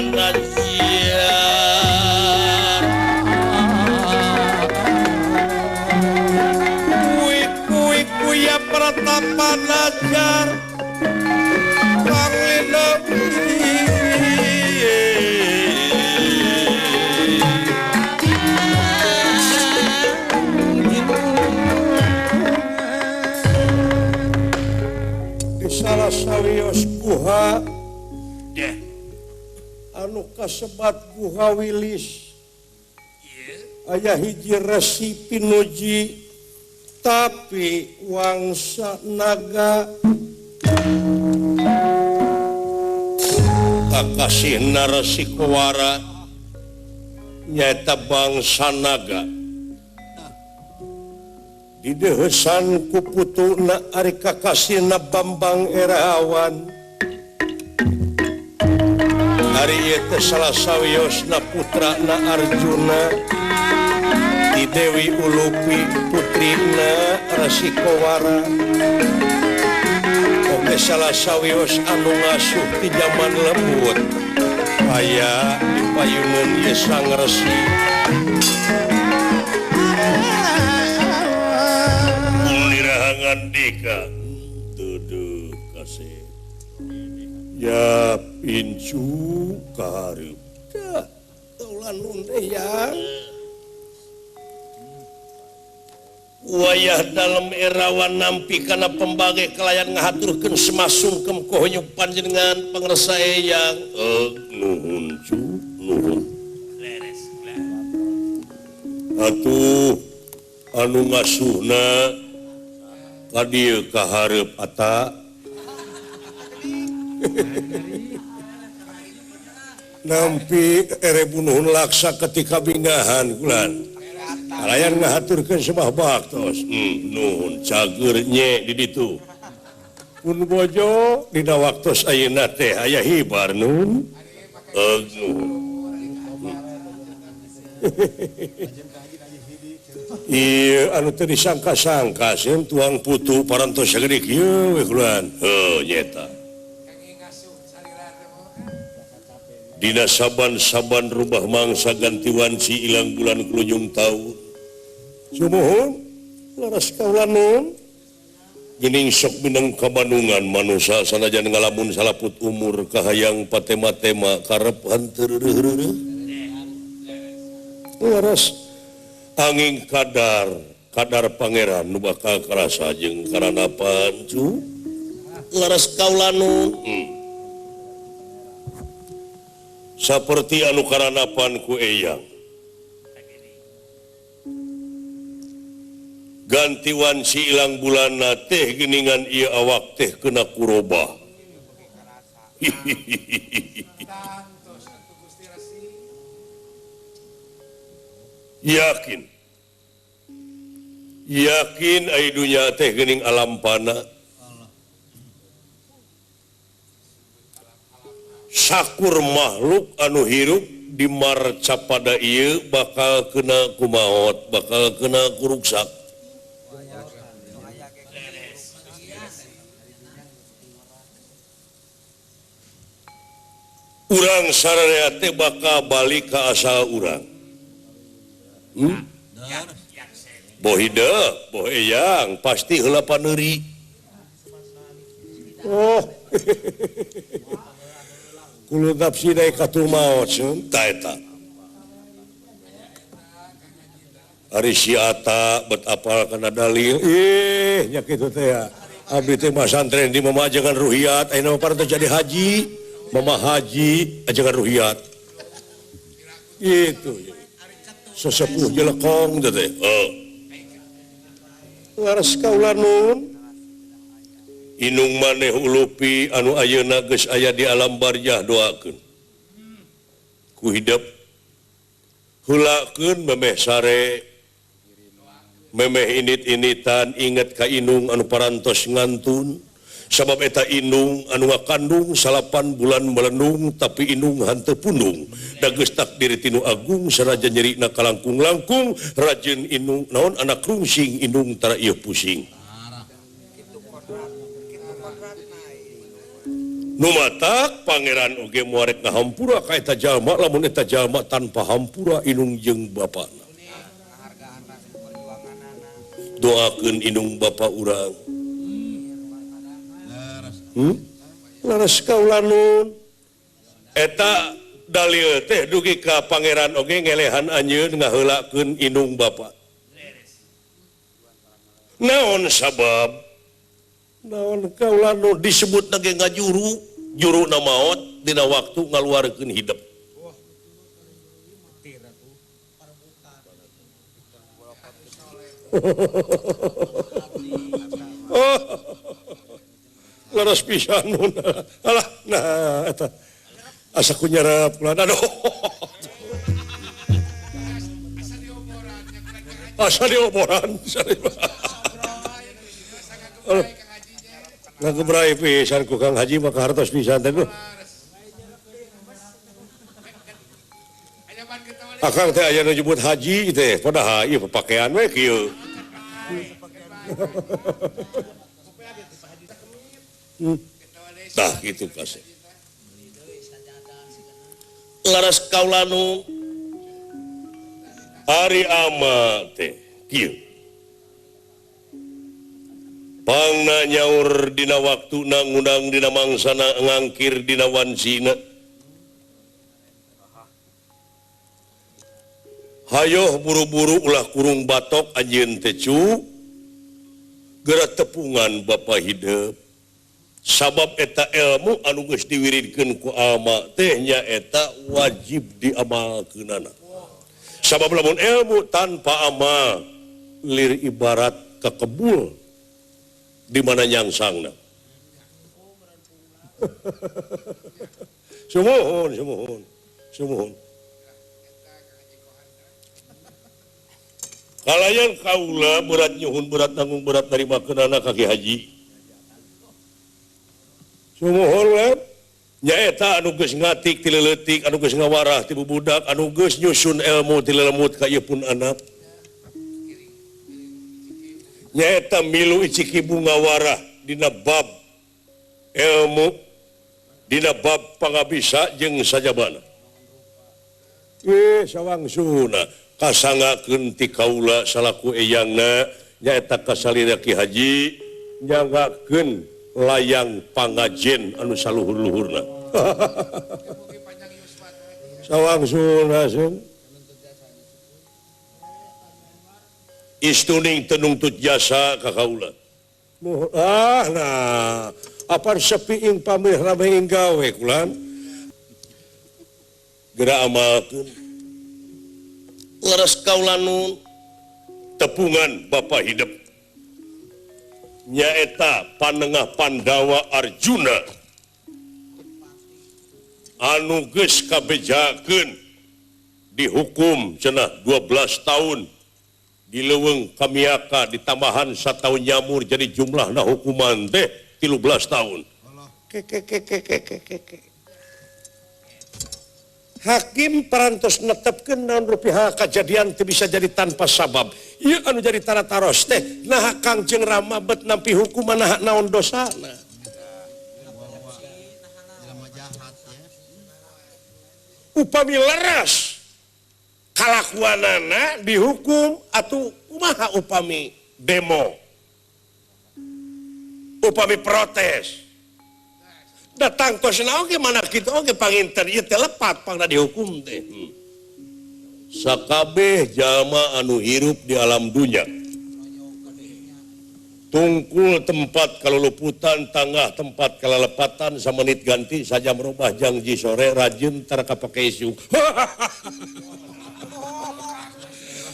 Najar kuik kuya pertapa Najar di salah sawios guha anu kasebat Guha Wilis aya hiji resi pinuji tapi wangsa naga kakasihna Resi Kowara nyaeta bangsa naga dideuheusan ku putuna ari kakasihna Bambang Erawan ari ieu teh salah sawiosna putrana Arjuna di Dewi Ulupi putrina Resi Kowara oge salah sawios anu ngasuh ti jaman lembut aya di payunun ieu sang resi Nirahangandika duduh kasih ya pincu kahareup dah taulan teh yang wayah dalem Erawan nampi kana pembage kalayan ngahaturkeun semasungkem kohonyuk panjenengan pangersa eyang nuhun cu nuhun atuh anu ngasuhna ka dieu ka hareup ata nampi ere bunuhun laksa ketika bingahan kulan kalayan ngahaturkeun sembah baktos nuhun cager nye di ditu pun bojo dina waktos ayeuna teh aya hibar nun nuhun ieu anu teu disangka-sangka sieun tuang putu parantos sagede kieu we kulan heuh nyeta dina saban-saban rubah mangsa ganti wanci ilang bulan klunyung taun sumuhun laras kaula nun geuning sok mineng kabandungan manusa sanajan ngalamun salaput umur kahayang patema-tema karep henteu reureuh laras angin kadar kadar pangeran nu bakal karasa jeung karanapan cu laras kaula nun saperti anu karanapan ku eyang ganti wanci ilang bulanna teh geuningan ieu awak teh kena kurobah yakin yakin ai dunya teh geuning alam pana sakur makhluk anu hirup di marca pada ieu bakal kena kumaot bakal kena kuruksak urang sararea teh bakal balik ka asal urang boh hidep boh eyang pasti heula paneuri oh kulo nafsi daikatul maut ta eta ari si ata bet apal kana dalil ih nya kitu teh ya abdi teh mah santren di mama ajengan ruhiyat ayeuna mah parantos jadi haji mama haji ajengan ruhiyat itu sesepuh jelekong teh heuh laras kaula nun inung maneh Ulupi anu ayeuna geus aya di alam barzah doakeun ku hidep heulakeun memeh sare memeh init-initan inget ka inung anu parantos ngantun sabab eta inung anu ngakandung 8 bulan melendung tapi inung hanteu pundung da geus takdir tinu agung sanajan nyerina kalangkung-langkung rajin inung naon anak rungsing inung tara ieu pusing. Nu matak pangeran oge moal rek ngahampura ka eta jalma lamun eta jalma tanpa hampura indung jeung bapana. Doakeun indung bapa urang. Laras kaula nun. Eta dalil teh dugi ka pangeran oge ngelehan anjeun ngaheulakeun indung bapa. Naon sabab? Naon kaula nu disebut ge ngajuru, juru na maot dina waktu ngaluarkeun hidep. Laras pisan nun. Alah, nah eta asa ku nyerep ulah aduh. Asa dioboran. Aduh. Ngagebrai pisan ku Kang Haji maka hartos pisan teh. Akang teh aya nu nyebut haji teh, padahal ieu pakaian we kieu. Tah kitu kasih. Laras kaula nu ari ama teh kieu. Pangna nyaur dina waktuna ngundang dina mangsana ngangkir dina wansina. Hayoh buru-buru ulah kurung batok anjeun teh cu. Geura tepungan bapa hidep. Sabab eta ilmu anu geus diwiridkeun ku ama teh nyaeta wajib diamalkeunana. Sabab lamun ilmu tanpa amal lir ibarat kekebul di mana nyangsangna. Sumuhun, sumuhun, sumuhun. Kalayan kaula berat nyuhun berat nanggung berat narima keunana ka Ki Haji. Sumuhun we. Nyaeta anu geus ngatik ti leutik, anu geus ngawarah ti bubudak, anu geus nyusun ilmu ti lelemut ka ieu pun anak. Nyaeta milu iciki bunga warah dina bab ilmu dina bab pangabisa jeung sajabana. Sawangsuna kasangakeun ti kaula salaku eyangna nyaeta kasalira Ki Haji nyangakeun layang pangajen anu saluhur-luhurna. Sawangsuna sung istuning tenungtut jasa ka kaula. Ah nah, apar sepi ing pamrih rame ing gawe kulan. Geura amalkeun. Leres kaula nun tepungan bapa hidep. Nyaeta panengah Pandawa Arjuna anu geus kabejakeun dihukum cenah 12 tahun. Di leuweung kamiaka ditambahan 1 tahun nyamur jadi jumlahna hukuman teh 13 tahun. Hakim parantos netepkeun naon rupiah kajadian teu bisa jadi tanpa sabab. Ieu anu jadi tarataros teh naha Kangjeng Rama bet nampi hukuman naha naon dosana. Upami leres kalakuanana dihukum atau kumaha upami demo, upami protes datang tosna oge mana kitu oge panginten ieu teh lepat pangna dihukum teh. Sakabeh jalma anu hirup di alam dunya tungkul tempat kaluluputan tangah tempat kalalepatan samenit ganti sajam robah jangji sore rajin tara kapake isuk.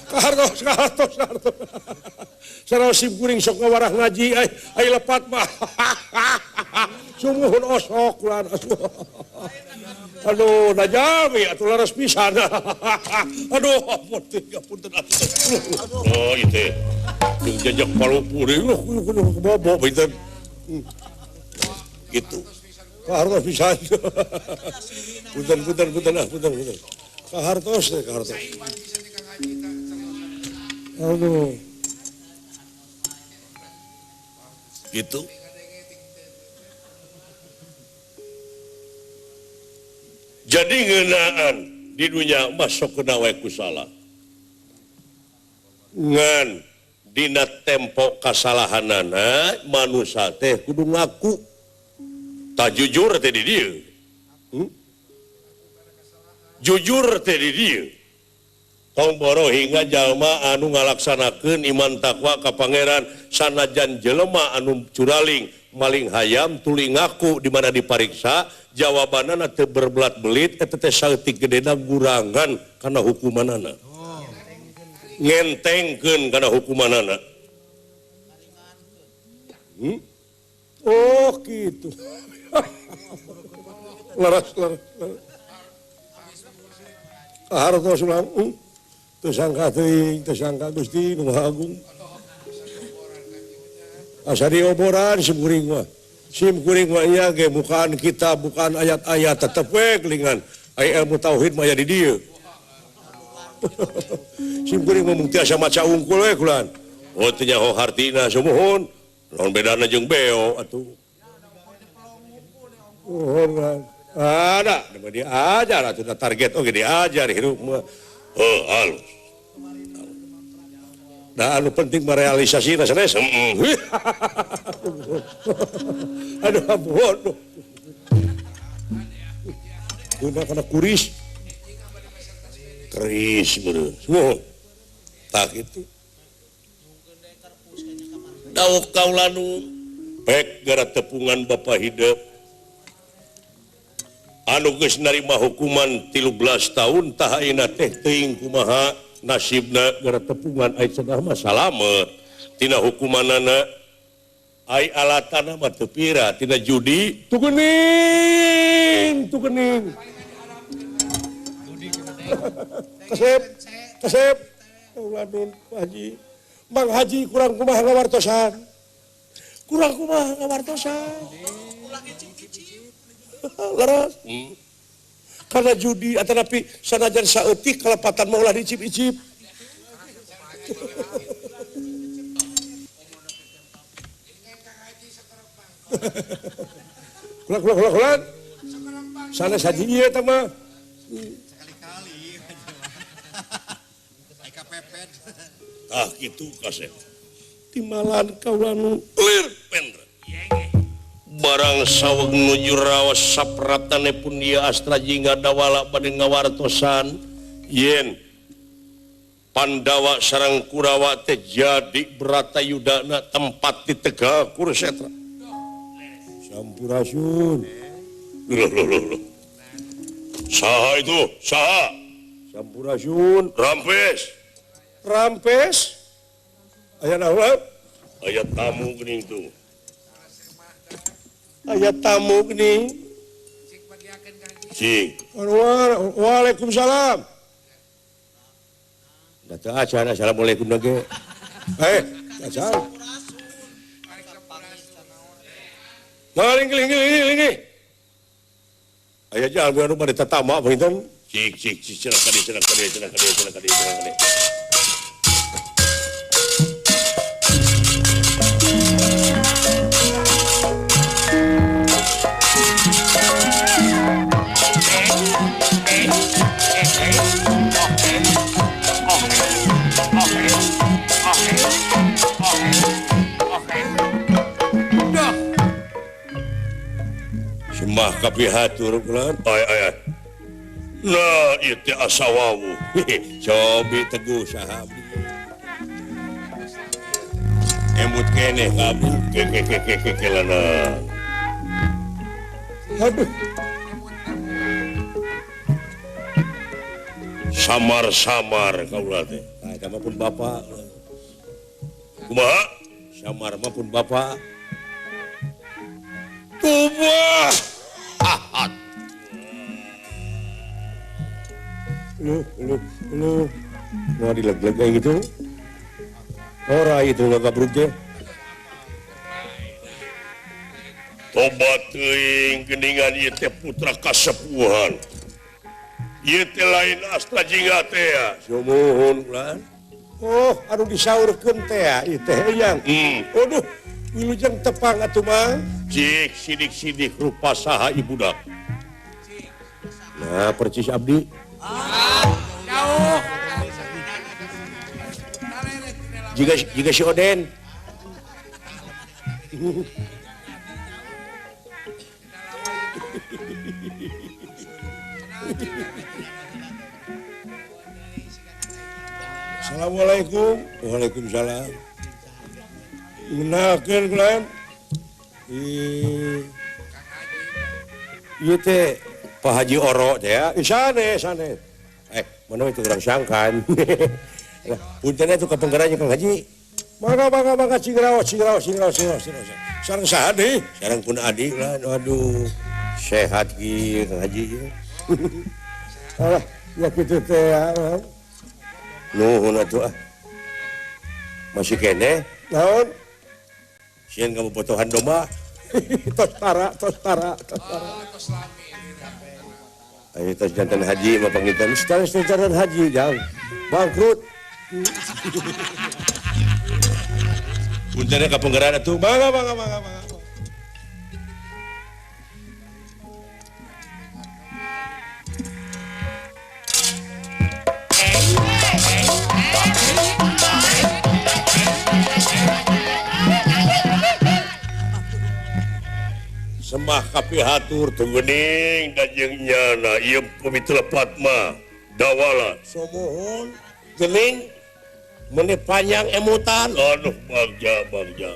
Kahartos, kahartos, kahartos. Saraos sim kuring sok ngawarah ngaji, ay lepat mah. Sumuhun osok ulah. Aduh, najami atuh laras pisan. Aduh, ampun teh, ampun teh. Oh, ieu teh. Jeung jajak palupu deui kudu bobo beuteun. Gitu. Kahartos pisan. Punten, punten, punten, punten, punten. Kahartos teh, kahartos. Aduh. Gitu. Jadi ngeunaan di dunya mah sok kena wae ku salah. Ngan dina tempo kasalahanana manusia teh kudu ngaku. Tak jujur teh di dieu. Jujur teh di dieu. Tong boro hingga jalma anu ngalaksanakeun iman takwa ka pangeran sanajan jelema anu curaling maling hayam tuli ngaku di mana dipariksa jawabanana teu berbelat-belit eta teh saeutik gedena gurangan kana hukumanana. Ngentengkeun kana hukumanana. Oh gitu. Laras laras. Hartos ulang. Tersangka teuing, tersangka Gusti Nu Maha Agung. Asa dioboran sim kuring mah. Sim kuring mah ieu ge bukaan kitab, bukaan ayat-ayat tetep we gelingan. Ai ilmu tauhid mah aya di dieu. Sim kuring mah mung tiasa maca unggul we kulan. Oh teu nyaho hartina sumuhun. Naon bedana jeung beo atuh. Oh, ada, diajar atuh target oge diajar hirup mah. Oh, halus. Nah, anu penting merealisasi sanes. Aduh, ampun. Guna kana kuris. Keris meureun. Sumuhun. Tah kitu. Dawuh kaula nu pek gara tepungan Bapak hidup. Anu geus narima hukuman 13 tahun tah ayeuna teh teuing kumaha nasibna gara tepungan ai cenah mah salamet tina hukumanana ai alatana mah teu pira tina judi tu geuning tu geuning kasep kasep uladun Haji Mang Haji kurang kumaha ngawartosan kurang kumaha ngawartosan leres. Karena judi atanapi sanajan saeutik kalepatan mah ulah dicip-icip. Kulak kulak kulak kulak. Sanes haji ieu eta mah. Sekali-kali. Ai kapepet. Tah kitu kasep. Timalan kaula nu lir pendra. Barang saweg nuju raos sapratane pun dia Astra Jingga dawala bade ngawartosan yen Pandawa sareng Kurawa teh jadi Bratayudana tempat di Tegal Kurusetra. Sampurasun. Loh loh loh loh. Saha itu? Saha? Sampurasun. Rampes. Rampes? Aya naon? Aya tamu geuning tuh. Aya tamu geuning. Cing. Waalaikumsalam. Da teu acan assalamualaikum lagi. Acan. Maling geling geling geling. Aya jalmi anu bade tatama panginten. Cik cik cik cenah ka dieu cenah ka dieu cenah ka dieu cenah ka dieu cenah ka dieu. Sembah kapihatur kulan. Ay ay ay. Nah, ieu teh asa wawuh. Cobi teguh saha abdi. Emut keneh ka abdi. Ke ke ke ke ke ke lana. Aduh. Samar-samar kaula teh. Tah eta mah pun bapak. Kumaha? Samar mah pun bapak. Tubah. Lu lu lu mau dileg-leg kayak gitu. Ora itu nggak gabruk teh. Tobat teuing geuningan ieu teh putra kasepuhan. Ieu teh lain Astra Jingga teh ya. Sumuhun ulah. Oh, anu disaurkeun teh ieu teh eyang. Aduh, wilujeng tepang atuh mah. Cik sidik-sidik rupa saha ibudak. Nah percis abdi. Jauh. Jika si Oden. Assalamualaikum. Waalaikumsalam. Menakeun kulaen. Ieu teh Pak Haji Oro teh ya. Sane sane. Mana itu urang sangkan. Lah, punten atuh ka penggerannya Kang Haji. Mangga mangga mangga cingraos cingraos cingraos cingraos. Sareng saha deui? Sareng pun adi lah. Aduh, sehat kieu Kang Haji. Alah, ya kitu teh. Nuhun atuh ah. Masih keneh? Naon? Sieun kabobotohan domba. Tos tara, tos tara, tos tara. Ayo tos jantan haji mah panginten. Tos jantan haji jang. Bangkrut. Punten ka penggeran atuh. Mangga mangga mangga mangga. Semah kapihatur teu geuning da jeung nyana ieu pamitra Fatma dawala somohon geuning meuni panjang emutan aduh bagja bagja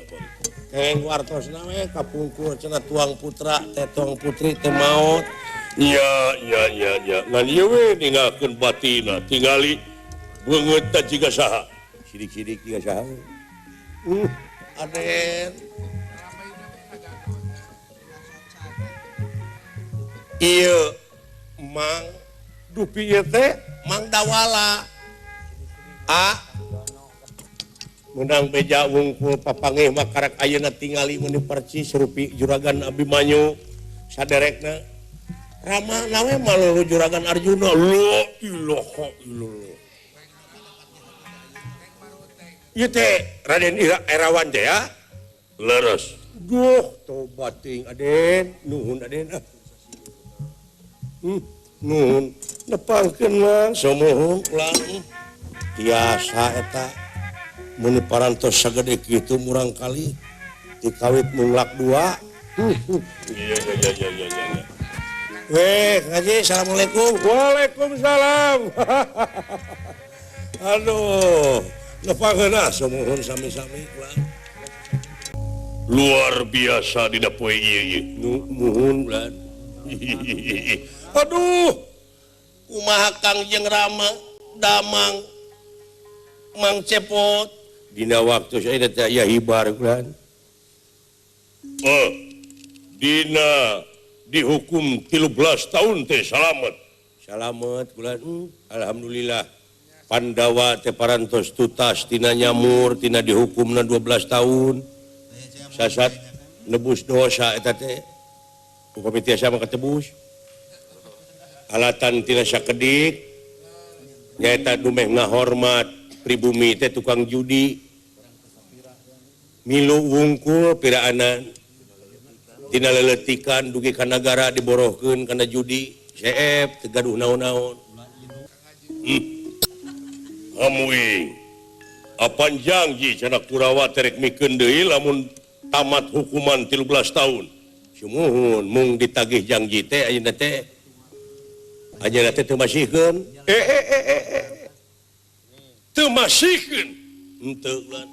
keng wartosna we kapungkur cenah tuang putra teh tuang putri teh maot nya nya nya nya ngan ieu we ninggalkeun batina tingali beungeut teh jiga saha sidik-sidik jiga saha aden ieu Mang dupi ieu teh Mang Dawala a menang beja wungkul papangeh mah karek ayeuna tingali meuni percis rupi juragan Abimanyu saderekna Rama nawe malulu juragan Arjuna la ilaha illallah ieu teh Raden Irawan teh ya leres duh tobat ting aden nuhun aden ah. Nuhun nepangkeun mah somohun ulang tiasa eta meuni parantos sagede kitu murang kali dikawit mulak dua. Iya iya iya iya iya. Weh, ngaji assalamualaikum. Waalaikumsalam. Aduh, nepangkeun ah somohun sami-sami ulang. Luar biasa dina poe ieu ieu. Nuhun ulang. Aduh, kumaha Kang jeung Rama Damang Mang Cepot dina waktu saya teh aya hibar kan. Oh, dina dihukum 13 tahun teh salamet. Salamet kulan. Alhamdulillah. Pandawa teh parantos tutas tina nyamur tina dihukumna 12 tahun. Sasat nebus dosa eta teh. Upami tiasa mah katebus. Alatan tina sakedik nyaeta dumeh ngahormat pribumi teh tukang judi milu wungkul piraanan tina leletikan dugi ka nagara diborohkeun kana judi seep teu gaduh naon-naon. Amuing apan janji cenah Kurawa terek mikeun deui lamun tamat hukuman 13 tahun. Sumuhun mung ditagih janji teh ayeuna teh ayeuna teh teu masihkeun. Teu masihkeun. Henteu ulah.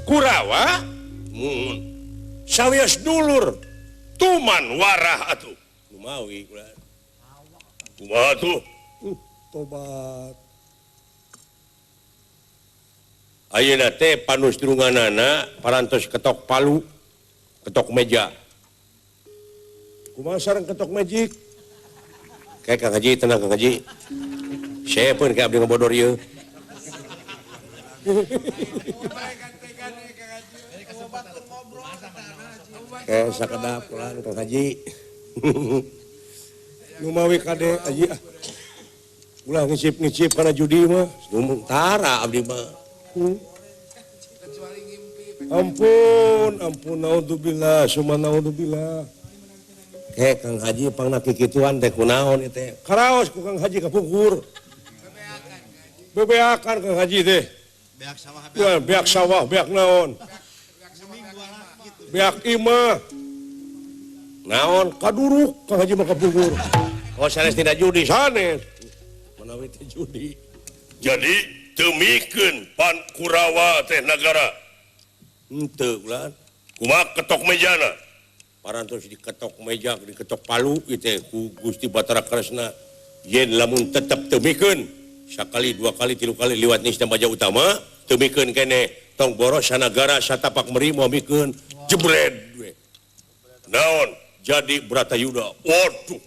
Kurawa mun sawios dulur tuman warah atuh. Kumawi ulah. Kumaha tuh? Tobat. Ayeuna teh panusdrunganana parantos ketok palu, ketok meja. Kumaha sareng ketok magic? Kayak Kang Haji, tenang Kang Haji. Saya pun kayak abdi ngabodor ieu. Kayak sakedap ulah Kang Haji. Numawi kade haji ah. Ulah ngicip-ngicip kana judi mah. Tara abdi mah. Ampun, ampun, naudzubillah, summa naudzubillah. Ke Kang Haji pangna kikituan teh kunaon ieu teh. Karaos ku Kang Haji kapungkur. Bebeakan Kang Haji teh. Beak sawah beak sawah, beak naon. Beak imah. Naon kaduruk Kang Haji mah kapungkur. Oh sanes tidak judi sanes. Manawi teh judi. Jadi teu mikeun pan Kurawa teh nagara. Henteu ulah. Kumaha ketok mejana? Parantos diketok meja, diketok palu ieu teh ku Gusti Batara Kresna. Yen lamun tetep teu mikeun sakali, dua kali, tilu kali liwat nista baja utama, teu mikeun keneh tong boros sanagara satapak meri moal mikeun jebred we. Naon jadi Bratayuda. Waduh.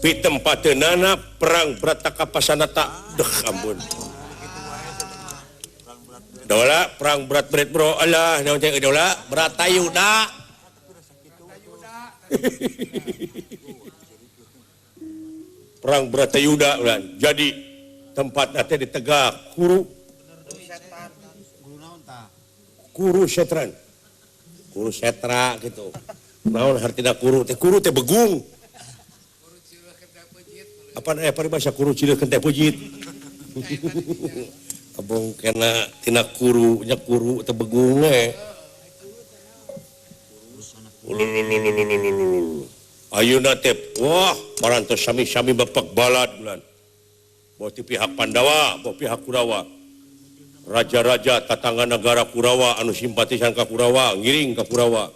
Pitempateunana perang Bratakapasanata. Deh ampun. Dola perang berat berat bro alah naon teh dola Bratayuda. Perang Bratayuda ulah. Jadi tempatna teh di Tegak Kuru. Kuru setran. Kuru setra gitu. Naon hartina kuru teh begung. Apa aya paribasa kuru cileuh kenteh pujit. Abong kena tina kuru nya kuru teh begung we. Ayeuna teh wah parantos sami-sami bapak balad bulan. Boh ti pihak Pandawa, boh pihak Kurawa. Raja-raja tatangga negara Kurawa anu simpatisan ka Kurawa ngiring ka Kurawa.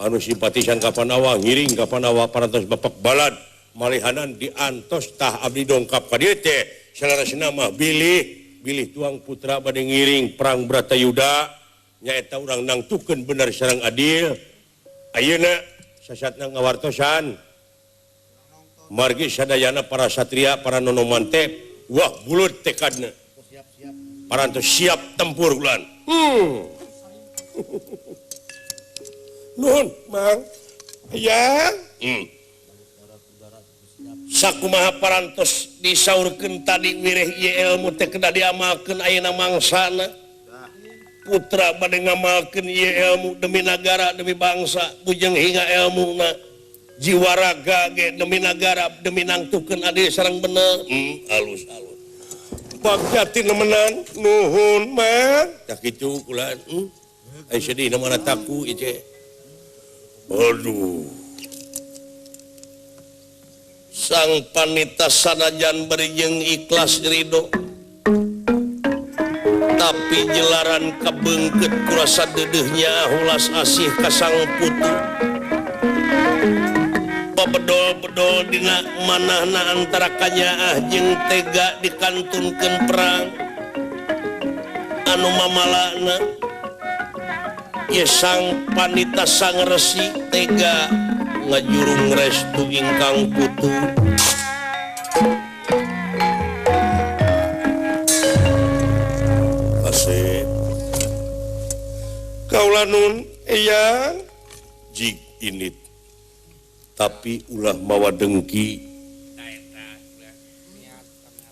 Anu simpatisan ka Pandawa ngiring ka Pandawa parantos bapak balad malihanan diantos tah abdi dongkap ka dieu teh salarasna mah bilih bilih tuang putra bade ngiring perang Bratayuda nyaeta urang nangtukeun bener sareng adil. Ayeuna sasatna ngawartosan margi sadayana para satria para nonoman teh wah bulut tekadna parantos siap tempur ulan. Nuhun Mang aya sakumaha parantos disaurkeun tadi wireh ieu ilmu teh kedah diamalkeun ayeuna mangsana putra bade ngamalkeun ieu ilmu demi nagara demi bangsa bujeng hingga ilmuna jiwa raga ge demi nagara demi nangtukeun adil sareng bener. Alus-alus bagja tinemenan nuhun Mang tah kitu kula. Ai sedih na mana taku ieu teh. Aduh sang panita sanajan berijeng ikhlas ridho tapi jelaran kabeungkeut kurasa dedeuhnya hulas asih ka sang putu babedol-bedol dina manahna antara kanyaah jeung tega dikantunkeun perang anu mamalana ye sang panita sang resi tega ngajurung restu ingkang putu. Asep kaula nun eyang jig init tapi ulah mawa dengki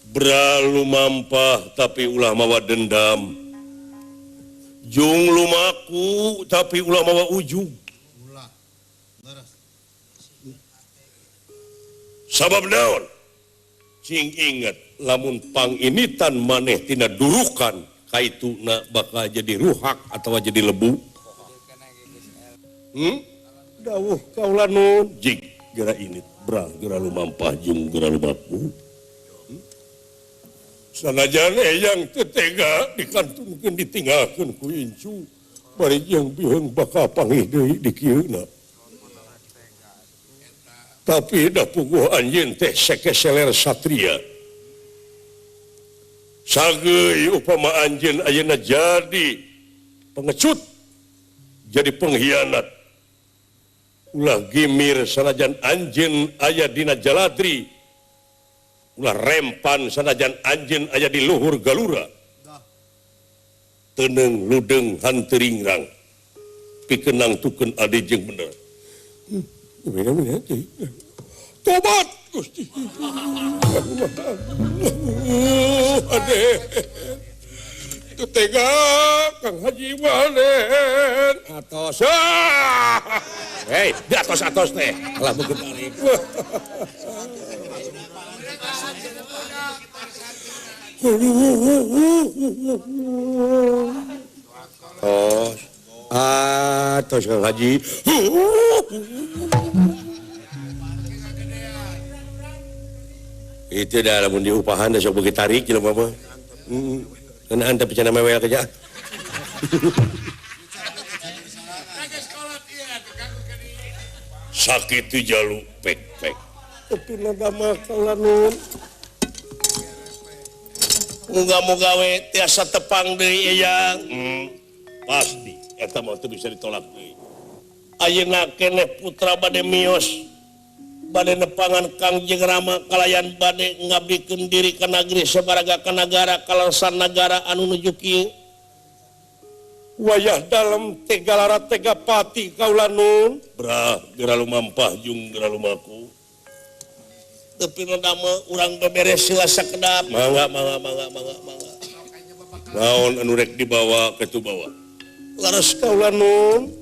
beralu mampah tapi ulah mawa dendam jung lumaku tapi ulah mawa ujug. Sabab naon? Cing inget lamun panginitan maneh tina durukan kaituna bakal jadi ruhak atau jadi lebu. Dawuh kaula nun jig geura init brang geura lumampah jeung geura lumaku. Sanajan eyang teu tega dikantunkeun ditinggalkeun ku incu bari jeung biheung bakal panggih deui di kieuna. Tapi dah puguh anjeun teh sekeseler satria. Sageui upama anjeun ayeuna jadi pengecut, jadi pengkhianat. Ulah gimir sanajan anjeun aya dina jaladri. Ulah rempan sanajan anjeun aya di luhur galura. Teneung ludeng hanteuringrang. Pikeun nangtukeun adi jeung bener. Tobat Gusti. Ade. Kitu tega Kang Haji Wanen atos. Hei, di atos-atos teh. Alah begitu tarik. Tos. Atos Kang Haji. Itu dah lamun diupahan dah sok begitu tarik jelema mah. Ngeunaan tapi cenah mewel kerja. Sakitu jalu pek-pek. Tapi nada mah kalanun. Moga-moga we tiasa tepang deui eyang. Pasti eta mah teu bisa ditolak deui. Ayeuna keneh putra bade mios. Bade nepangan Kangjeng Rama kalayan bade ngabdikeun diri ka nagri sabaraga ka nagara kalarsan nagara anu nuju kieu. Wayah dalem tega lara tega pati kaula nun. Brah geura lumampah jung geura lumaku. Teu pina mah urang beberes heula sakedap. Mangga mangga mangga mangga mangga. Naon anu rek dibawa kitu bawa. Laras kaula nun.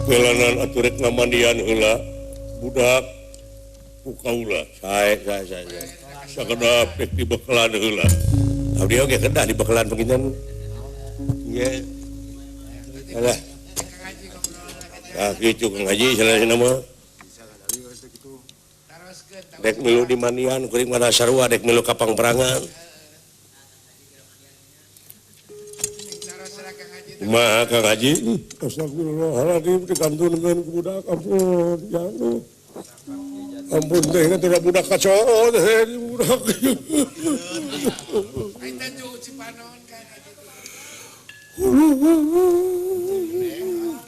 Welanan atuh rek ngamandian heula. Budak ku kaula sae sae sae sakedap rek dibekelan heula. Abdi oge kedah dibekelan panginten. Nggih. Alah. Tah kitu Kang Haji salahna mah. Dek milu di mandian kuring mah sarua dek milu ka pangperangan. Kumaha Kang Haji? Astagfirullahaladzim dikantunkeun ku budak ampun jangan. Ampun teh teh budak kacau teh budak.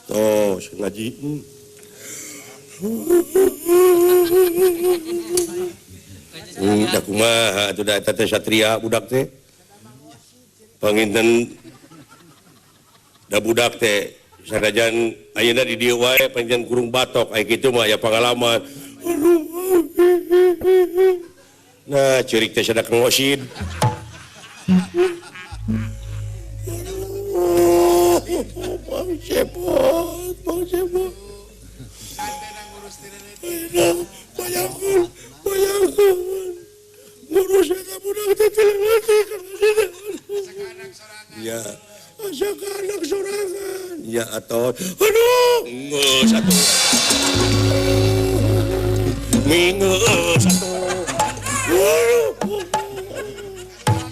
Tuh, ngaji. Da kumaha atuh da eta teh satria budak teh. Panginten da budak teh sanajan ayeuna di dieu wae panginten kurung batok aya kitu mah aya pangalaman. Nah, ceurik teh sada kengosin. Bang Cepot, Bang Cepot. Bayangkan, bayangkan. Ngurus eta budak teh leutik. Ya. Asa ka anak sorangan. Ya atau aduh, geus atuh. Minggu satu.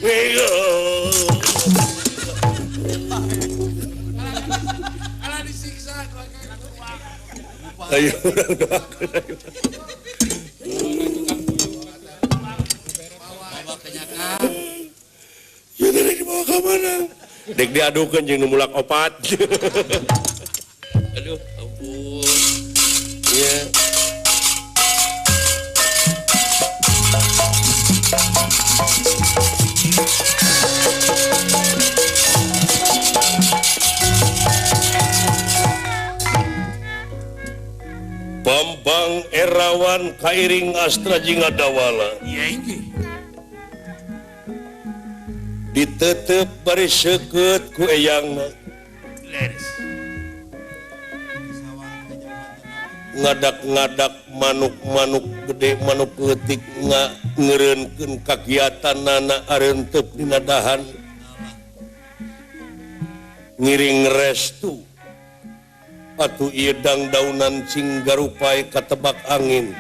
Minggu. Alah disiksa. Ayo urang doakeun ayo. Bawa kenyataan. Ya tadi dibawa ka mana? Dek diadukeun jeung nu mulak opat. Aduh, ampun. Iya. Bambang Erawan kairing Astra Jingga Dawala. Iya ini. Ditetep bari seukeut ku eyangna. Ngadak-ngadak manuk-manuk gede manuk leutik ngeureunkeun kagiatanana arenteup dina dahan. Ngiring restu. Atuh ieu dangdaunan cing garupai katebak angin.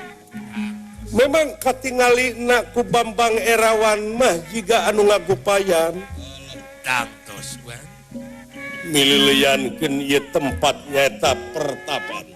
Memang katingalina ku Bambang Erawan mah jiga anu ngagupayan. Tangtos wan. Mililiankeun ieu tempat nyaeta pertapan.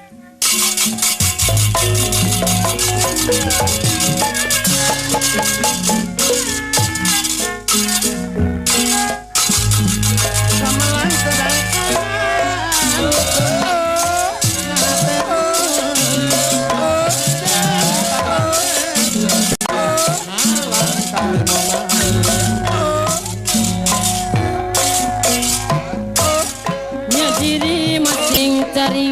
Diri masing cari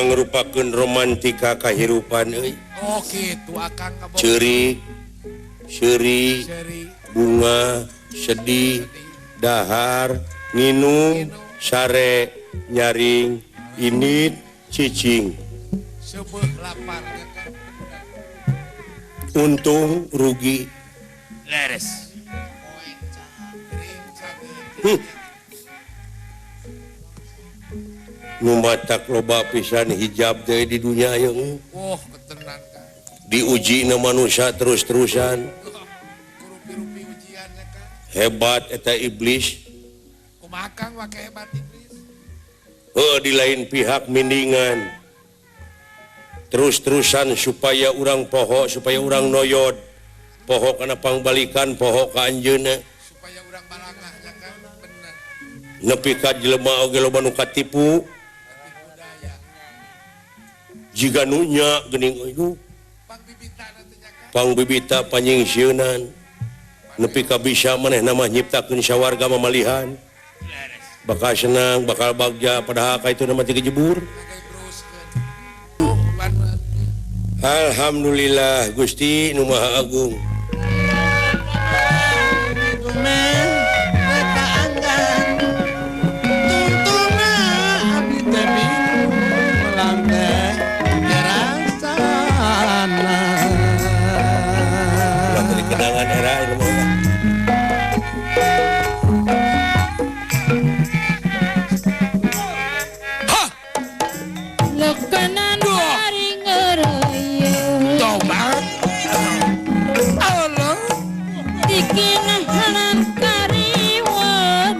mangrupakeun romantika kahirupan euy. Oh kitu akang ceurik, seuri, bunga, sedih, dahar, nginum, sare, nyaring, init, cicing. Seubeuh lapar kan. Untung rugi. Leres. Nu matak loba pisan hijab teh di dunia ieu. Oh, ketenan kan. Diuji na manusia terus-terusan. Rupi-rupi ujiannya kan. Hebat eta iblis. Kumaha Kang wake hebat iblis? Heuh, di lain pihak mindingan. Terus-terusan supaya urang poho, supaya urang noyod. Poho kana pangbalikan, poho ka anjeunna. Supaya urang balangah nya kan, bener. Nepi ka jelema oge loba nu katipu. Jiga nu nya geuning euy. Pangbibita panyingsieunan. Nepi ka bisa manehna mah nyiptakeun sawarga mamalihan. Bakal senang, bakal bagja, padahal ka itu nama teu kejebur. Alhamdulillah Gusti Nu Maha Agung. Kenangan era ilmu. Hah. Lekanan ari ngeureuyeuh. Tobat. Allah. Dikinahanan kariweuh.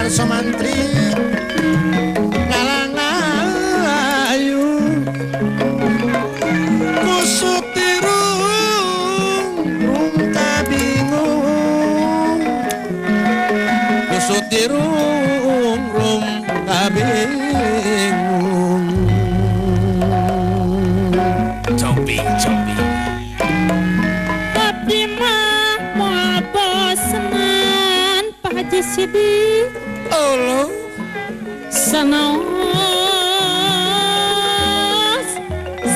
Somantri ngalang ayu kusut tirung rungka bingung kusut tirung rungka bingung cobi cobi tapi mah moal bosenan Pak Haji Sidik. Allah sanaos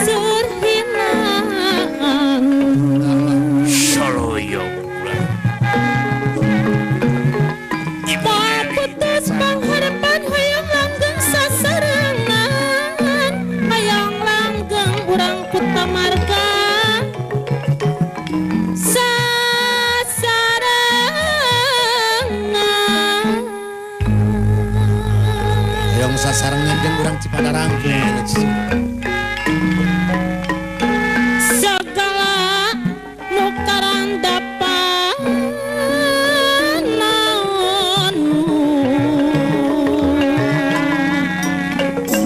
surhinaan soloyo moal putus pangharapan hayang langgeng sasarengan hayang langgeng urang kutamarga sasarengan jeung urang Cipadarang segala nu karandapan naon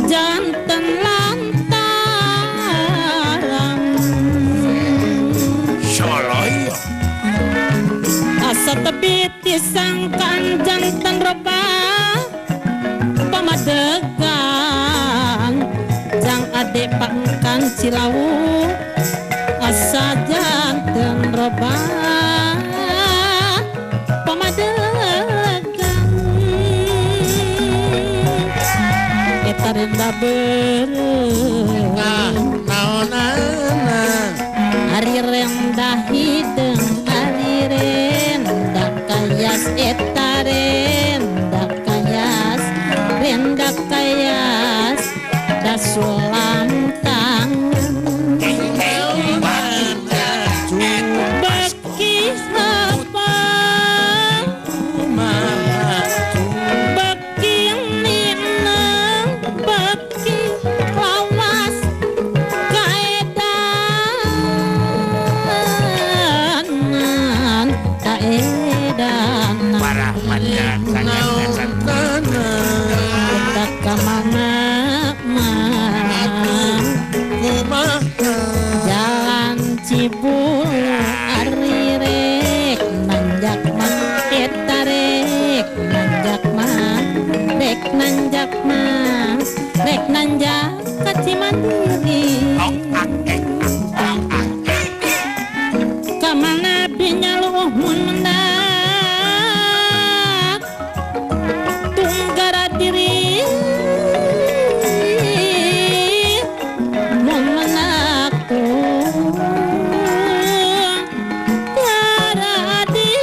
janten lantaran soloyo asa tebi tisangkan janten roba pamadegan jang ade pangkan Cilawu asa janten robah. Kayas eta rendak kayas rendak kayas dasulam tangan baki apa baki ninang baki lawas kaedanan kaedanan parah mandan sangat tak kamana jalan Cibulu ari rek nanjak mah eta rek nanjak mah rek nanjak mah rek nanjak ka Cimandiri ka mana binyaluh mun mendak tunggara diri mun menak tunggara diri.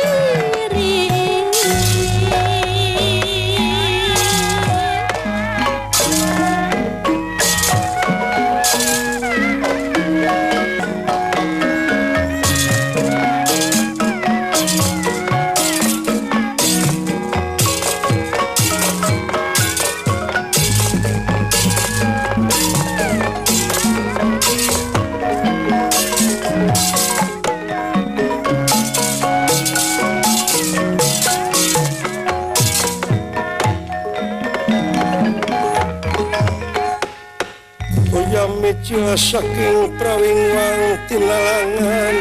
Uyami saking prawingwang tinalangan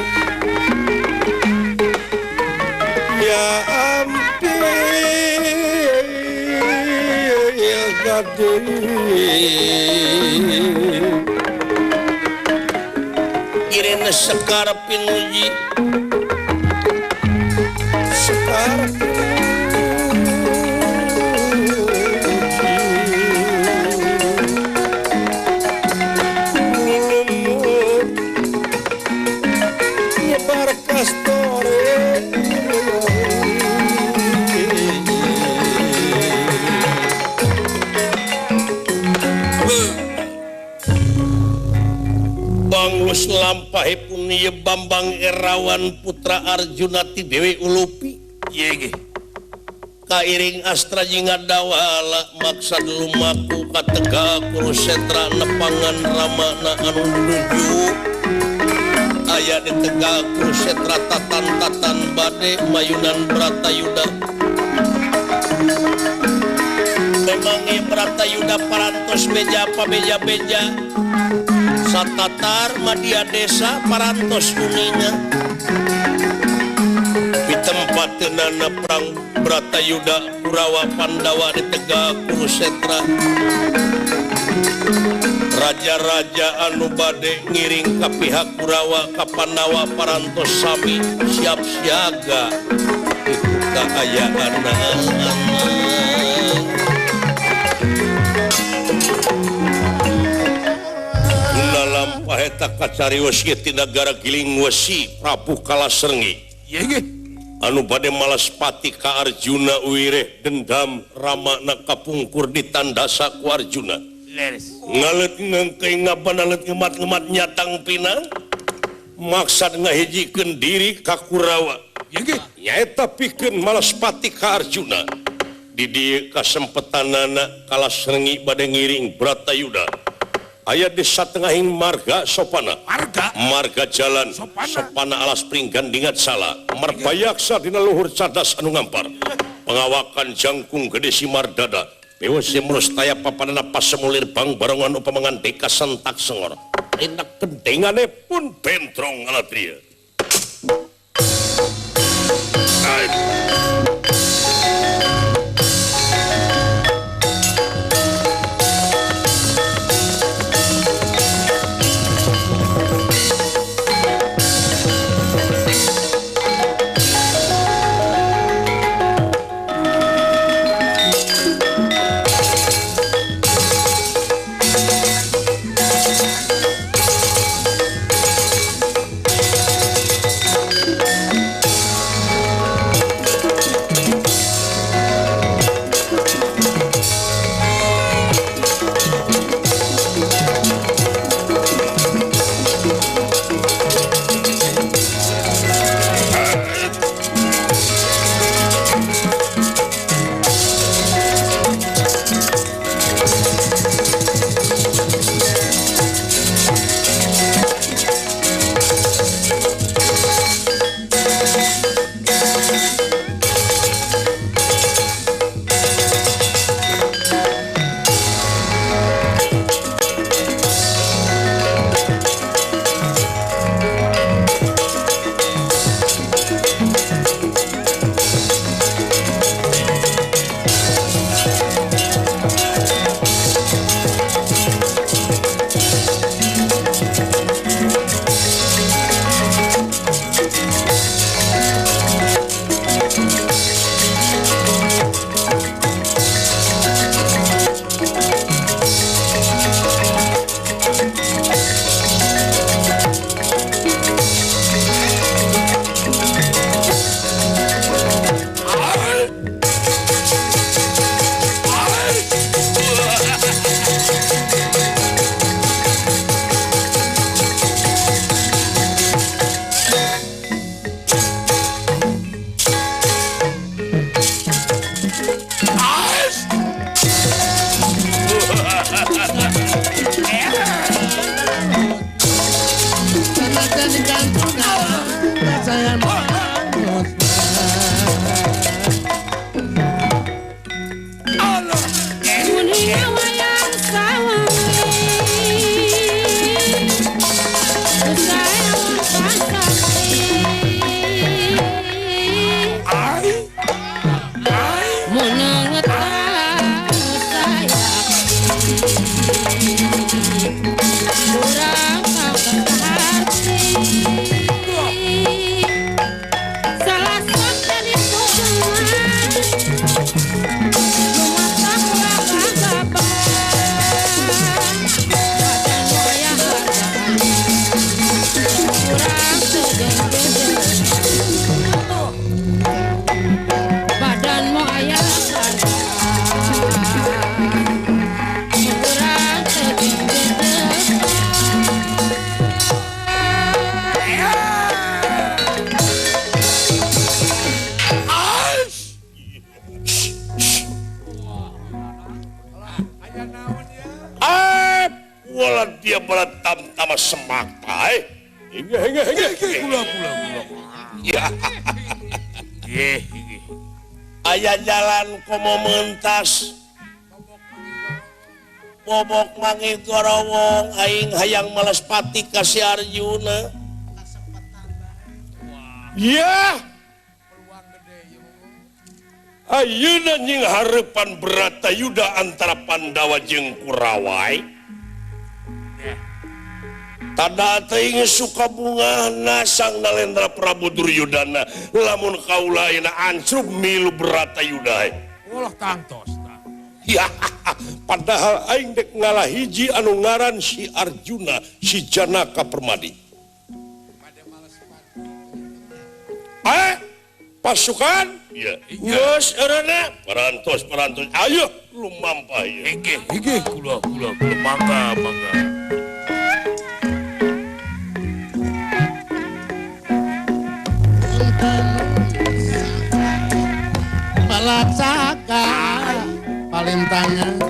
ya ampil gading Irene Sekar pinuji Sekar Banglus lampahipun ieu Bambang Erawan putra Arjuna ti Dewi Ulupi ye kairing astra jeung ngadawala maksad lumaku ka Tegal Kurusetra nepangan ramana anu nuju aya di Tegal Kurusetra tatan-tatan bade mayunan Bratayuda memangi Bratayuda parantos beja pabeja-beja satatar madya desa parantos uninga di tempat tenana perang Bratayuda Kurawa Pandawa di Tegal Kurusetra raja-raja anu bade ngiring ka pihak Kurawa ka Pandawa parantos sami siap siaga itu kaayaan. Lampah eta kacarios ge ti nagara Giling Wesi Prabu Kalasrenggi anu bade malas pati ka Arjuna wireh dendam ramana kapungkur ditandasa ku Arjuna. Ngaleut ngengkeng ngabanalet ngemat-ngemat nyatang pinang maksad ngahijikeun diri ka Kurawa nyaeta pikeun malas pati ka Arjuna. Di dieu kasempetanana Kalasrenggi bade ngiring Bratayuda aya di satengahing marga sopana marga jalan sopana alas pringgan dingat sala merbayaksa dina luhur cadas anu ngampar pengawakan jangkung gede simardada bewos mulus taya papanana pasemulir bang barongan upamangan deka sentak sengor enak kendengane pun bentrong alatria. dia beratam tama semak tae. Hingga hingga kula kula kula. Ya. Nggih. Aya jalan komo mentas. Bobok mangi gorowong aing hayang malespati ka si Arjuna. Ya. Ayeuna nying hareupan Bratayuda antara Pandawa jeung Kurawa. Tada teuing suka bungahna Sang Nalendra Prabu Duryudana lamun kaula ayeuna ancrub milu Bratayuda. Ulah tangtos tah. Ya, padahal aing dek ngalah hiji anu ngaran si Arjuna, si Janaka Permadi. Pasukan? Ya. Geus eureuna parantos parantos. Ayo lumampah ieu. Inggih, inggih kula kula kula mangga mangga. Balacaka palintangan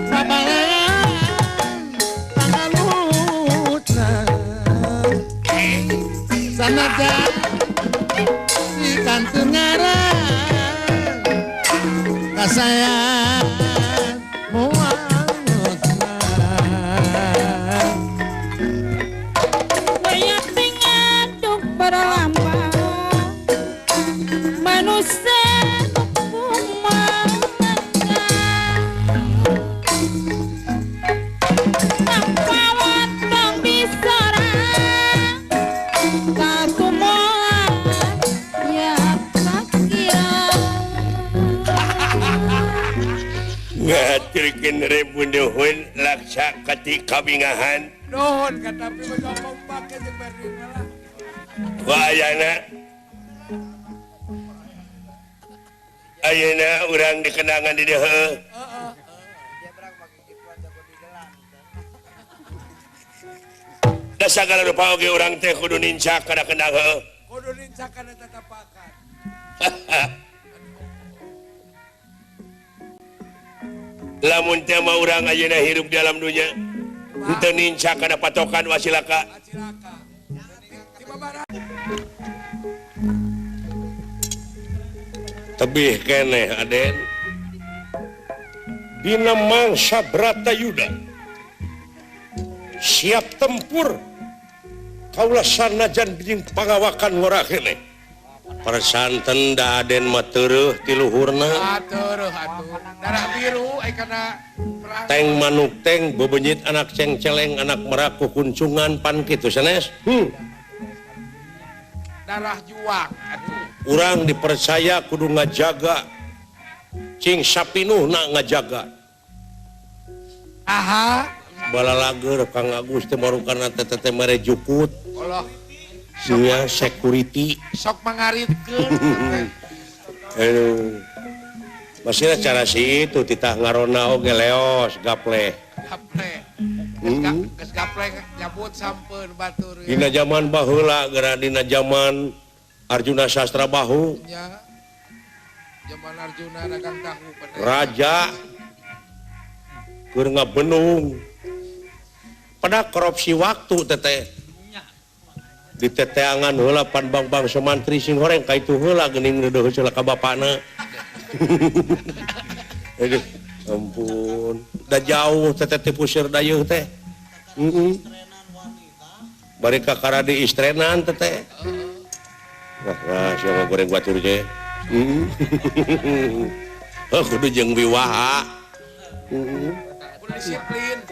babalean pangalutra sanajan kantun ngaran kasayang moal banyak tingaduk berlambang manusia ngaturkeun ribu nuhun laksa kati kabingahan nuhun katapi mah kompak jeung berdina lah wah ayeuna ayeuna urang dikenangan di dieu heeh da sagala rupa oge urang teh kudu nincak kana kendang heuh kudu nincak kana tatapakan. Lamun teh mah urang ayeuna hirup di alam dunya henteu nincak kana patokan wasilaka. Tebih keneh Aden dina mangsa Bratayuda siap tempur kaula sanajan jeung pangawakan ngora keneh. Persanten da Aden mah teureun ti luhurna. Teureun atuh. Darah biru ai kana perang. Teng manuk teng bebenyit anak cengceleng anak merak kukuncungan pan kitu sanes. Darah juang atuh. Urang dipercaya kudu ngajaga. Cing sapinuhna ngajaga. Aha. Balalager Kang Agus teh marukana teh teh mere jukut. Allah. Sia security sok mangaritkeun. Aduh. Masih cara si itu titah ngarona oge leos gaple. Gaple. Geus gaple nyabut sampeun batur. Dina zaman baheula geura dina zaman Arjuna Sastra Bahu. Nya. Zaman Arjuna dagang tahu bener. Raja keur ngabenung. Pada korupsi waktu teteh. Di teteangan heula pan bang-bang semantri sing horeng ka itu heula geuning deudeuh heula ka bapana. Aduh, ampun. Da jauh teteh ti puseur dayeuh teh. Heeh. Bari ka karadi istrenan teteh. Wah, wah sia goreng batur je. Heeh. Heuh kudu jeung wiwaha. Heeh. Kudu disiplin.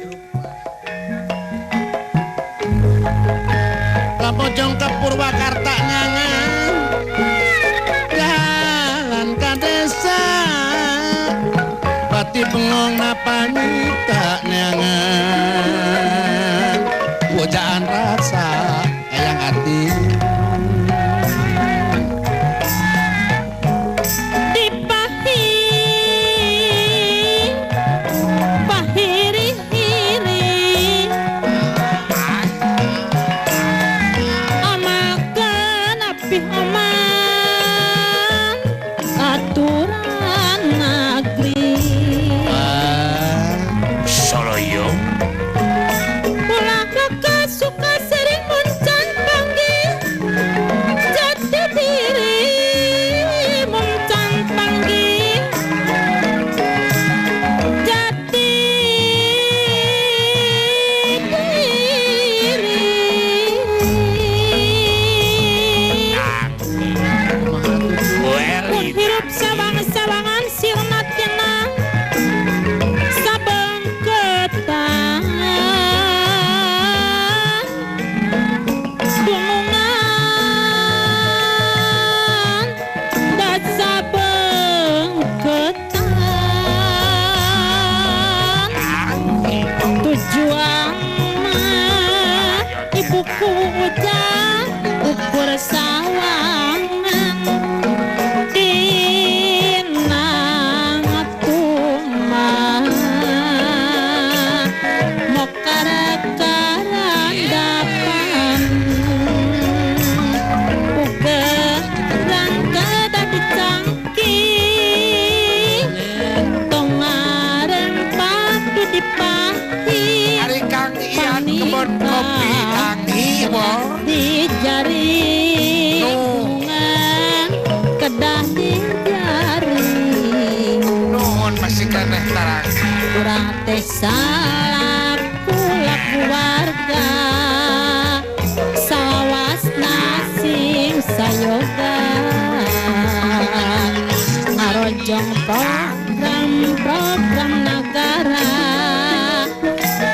Pojong ke Purwakarta ngangan jalan ka desa pati bengong napa nyita neangan pujaan rasa eyang ati dipahi pahiri hiri aman aturan negeri. Tarang Urang teh salaku laku warga sawasna sing sayoga ngarojong program-program nagara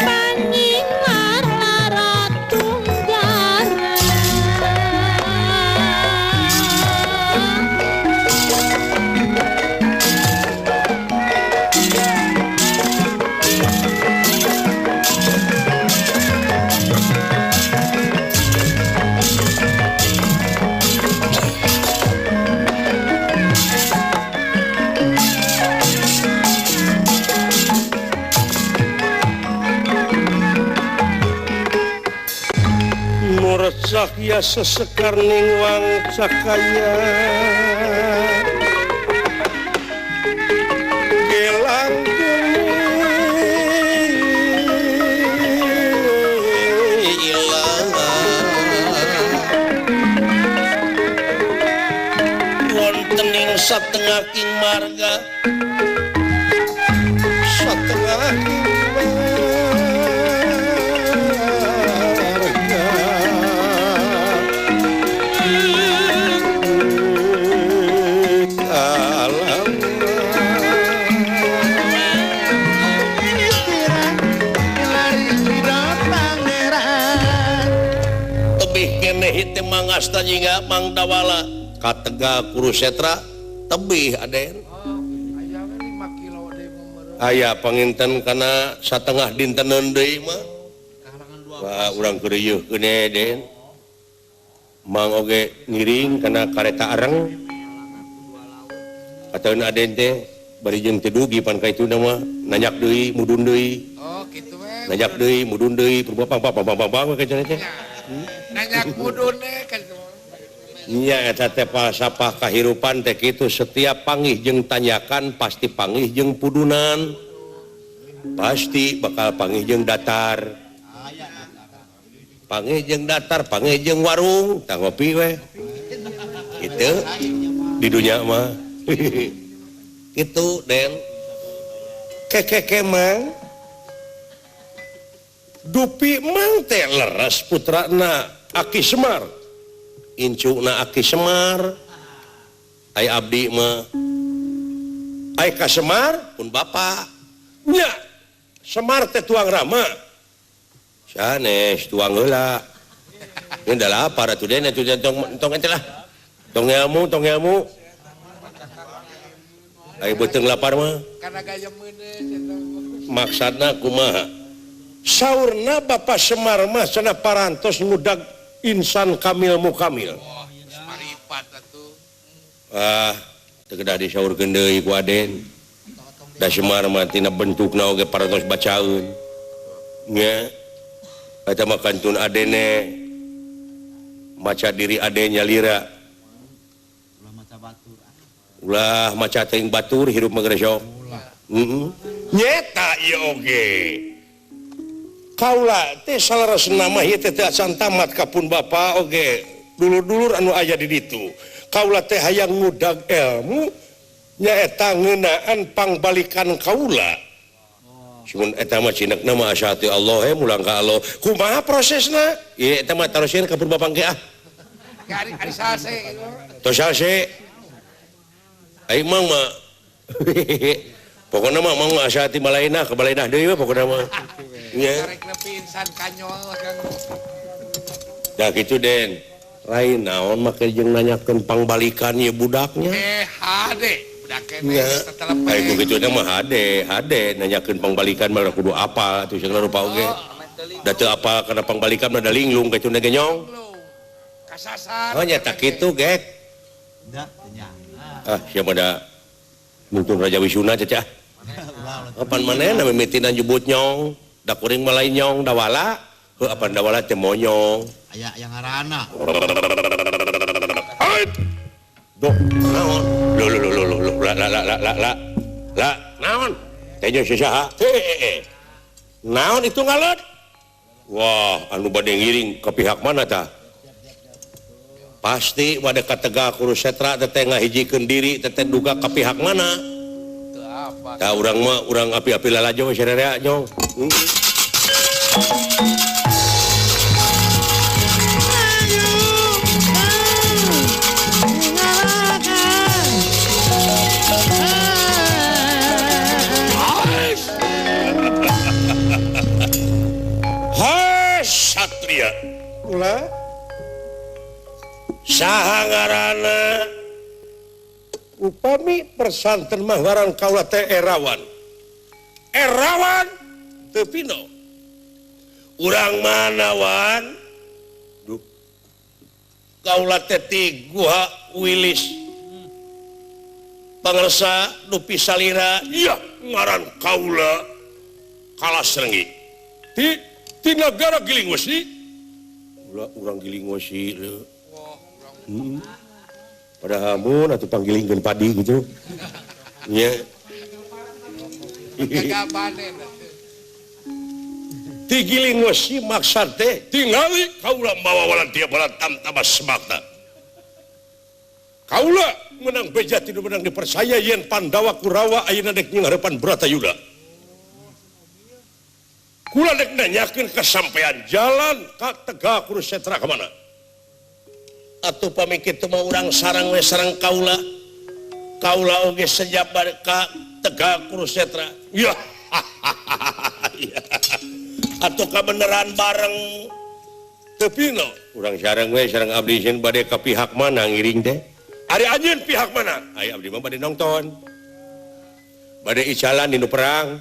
panyingar lara tunggara. Sakya sesekar ning wang cakaya gelang gemilang wonten ing satengah ing marga satengah ing mangasta jingga Mang Dawala ka Tegal Kurusetra tebih Aden. Aya panginten kana satengah dinteneun deui mah. Wah urang keur rieuh keun Den. Mang oge ngiring kana kareta areng. Ataun Aden teh bari jeung teu dugi pan ka ituna mah nanjak deui mudun deui. Oh kitu we. Nanjak deui mudun deui pang pang pang pang pang ka cenah teh. Nanjak mudun kan. Nya eta teh falsafah kahirupan teh kitu, setiap panggih jeung tanyakan pasti panggih jeung pudunan. Pasti bakal panggih jeung datar. Panggih jeung datar, panggih jeung warung, tah ngopi we. Kitu di dunya mah. Kitu Den. Kekeke mang. Dupi mang teh leres putrana Aki Semar. Incuna Aki Semar. Ai abdi mah. Ai ka Semar pun bapa. Nya Semar teh tuang rama. Sanes tuang heula. Ini da lapar atuh Den atuh tong tong ente lah. Tong ilmu, tong ilmu. Ai beuteung lapar mah. Kana gayem meuneu. Maksudna kumaha? Saurna Bapak Semar mah cenah parantos ngudag insan kamil mukamil. Oh, maripat atuh. Ah, teu kedah disaurkeun deui ku Aden. Da Semar mah tina bentukna oge parantos bacaeun. Nya. Eta mah kantun Adene maca diri Aden nyalira. Ulah maca batur. Ulah maca teuing batur hirup mah geus. Heeh. Nyeta ieu oge. Kaula teh saleresna mah ieu teh teu acan tamat ka pun bapa oge dulur-dulur anu aya di ditu. Kaula teh hayang ngudag ilmu nyaeta ngeunaan pangbalikan kaula. Cuman eta mah cinekna mah asa teu Allah he mulang ka Allah. Kumaha prosesna? Ieu eta mah taroskeun ka pun bapa engke ah. Ari salse. Tos salse. Ai mang mah pokona mah mang asa ti malainah ka balainah deui we pokona mah. Nya. Karek nepi insan kanyol Kang. Da kitu Den. Rai naon make jeung nanyakeun pangbalikan ieu budaknya. Hade budak keneh geus tetelepe. Ai ku kitu mah hade, hade nanyakeun pangbalikan mah kudu apal atuh segala rupa oge. Da teu apal kana pangbalikan mah da linglung kitu ge nyong. Kasasar. Oh nya tak kitu gek. Da nya. Ah sia mah da nuntun Raja Wisuna cecah. Apan manehna mimitinan jebut nyong. Da kuring mah lain nyong dawala, heuh apan dawala teh monyong. Aya yang ngaranna. Ait. Duh, naon? Lo lo lo lo lo la la la la la. La, naon? Teh jeung saha? Naon itu ngalot? Wah, anu bade ngiring ke pihak mana tah? Pasti bade ka Tegal Kurusetra teh ngahijikeun diri teh duga ka pihak mana? Tah urang mah urang api-api lalajo we sararea jong. Hai Satria. Ulah saha ngaranna? Upami persanten mah ngaran kaula teh Erawan. Erawan teu pino. Urang mana wan? Duh. Kaula teh ti Guha Wilis. Pangersa dupi salira, iya ngaran kaula Kalasrenggi. Ti nagara Gilingwesi. Ulah urang Gilingwesi leuh. Padahal mun atuh panggilingkeun padi gitu. Nya. Ti Gilingwesi maksad teh tingali kaula mawa walantia balantam tambah semakna. Kaula menang beja tidak menang dipercaya yen Pandawa Kurawa ayeuna dek nyingharepan Bratayuda. Kula dek nanyakeun kasampean jalan ka Tegal Kurusetra ka mana? Atuh pami kitu mah urang sarang we sareng kaula. Kaula oge sejabar ka Tegal Kurusetra. Ya. Atuh kabeneran bareng teu pino. Urang sareng we sareng abdi sieun bade ka pihak mana ngiring teh? Ari anjeun pihak mana? Ai abdi mah bade nongton. Bade icalan dinu perang.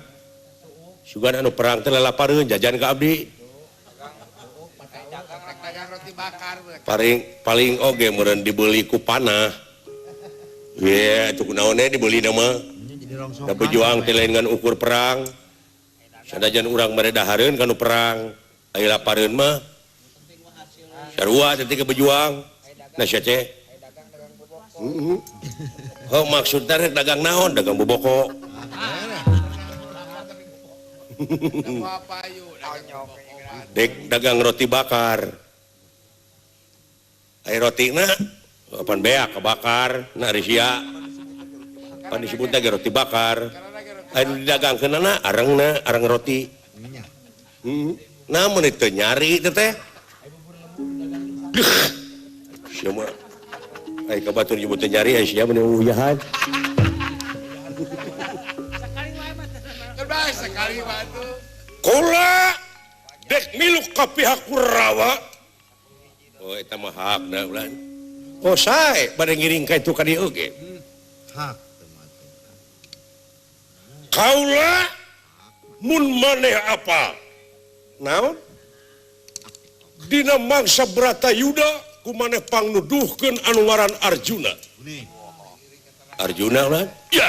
Sugan anu perang teh lalapareun jajan ka abdi. Paling paling oge meureun dibeli ku panah. Ye, atuh kunaon dibeli mah. Da pejuang teh lain ngan ukur perang. Sanajan urang mere dahareun kanu perang. Aya lapareun mah. Sarua teh ke pejuang. Nah sia teh. Oh maksudna rek dagang naon? Dagang boboko. Dek dagang roti bakar. Air rotina apan beak kebakar na risia. Pan disebutna ge roti bakar. Aya nu didagangkeunana arengna areng roti. Nah mun teu nyari teh teh. Sia mah ai ka batur nyebut teu nyari ai sia mah uyahan. Sekali batu. Kula dek milu ka pihak Kurawa. Oh eta mah hakna ulah. Oh sae bade ngiring ka itu ka dieu oge. Hak. Kaula mun maneh apa? Naon? Dina mangsa Bratayuda ku maneh pangnuduhkeun anu ngaran Arjuna. Arjuna ulah? Ya.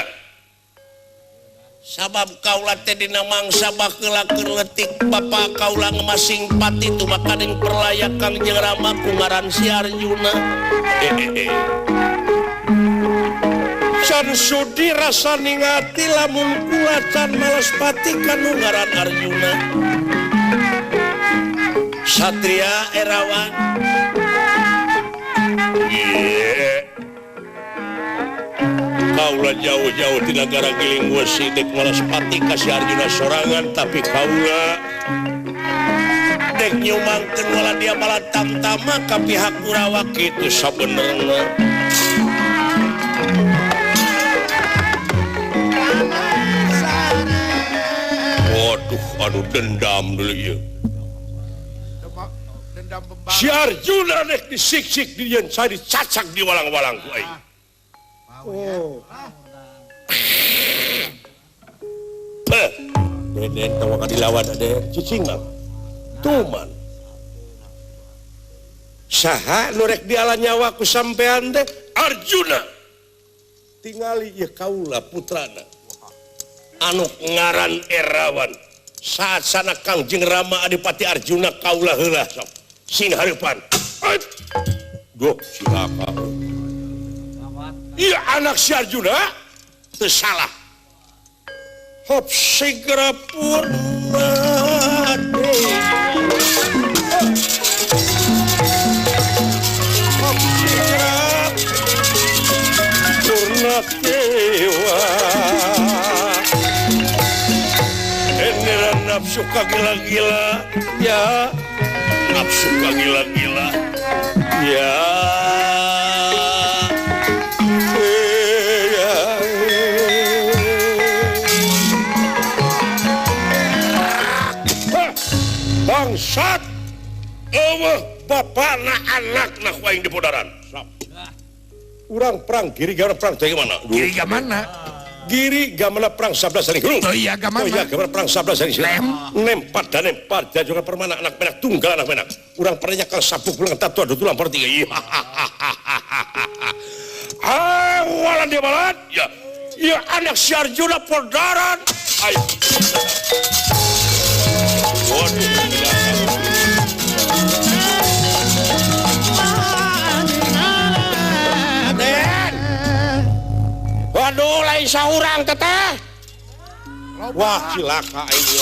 Sabab kaula teh dina mangsa baheula keur leutik bapa kaula ngemasing pati tumakaning perlaya Kangjeng Rama ku ngaran si Arjuna. Can sudi rasa ningati lamun kula can males pati kanu ngaran Arjuna. Satria Erawan. Yeah. Kaula jauh-jauh di negara Gilingwesi dek malas pati kasih Arjuna sorangan tapi kaula dek nyumangkeun wala dia malah tamtama ka pihak Kurawa kitu sabenerna. Waduh, aduh dendam dulu ieu. Si Arjuna dek disiksik di yen cai dicacak di walang-walang ku aing. Oh. Deden tawa ka dilawan ade cicing mah. Tuman. Saha nu rek diala nyawa ku sampean teh? Arjuna. Tingali ieu kaula putrana. Anu ngaran Erawan. Saat sana Kangjeng Rama Adipati Arjuna kaula heula sok. Sing hareupan. Duh, cilaka. Iya anak si Arjuna teu salah. Hop segera purna. Hop segera purna dewa. Nafsu kagila-gila ya. Nafsu kagila-gila ya. Bangsat eueuh bapana anakna ku aing dipodaran. Urang perang giri gamana perang teh mana? Giri gamana? Giri gamana perang sabda saring hulu. Toya gamana? Toya gamana perang sabda saring lem. Nempat dan nempat dan juga permana anak menak tunggal anak menak. Urang pernya kal sabuk pulang tatu adu tulang per tiga. Ah, walan dia balat. Ya, ya anak si Arjuna podaran. Ayo. Waduh. Waduh, lain saurang teteh. Wah, cilaka aing.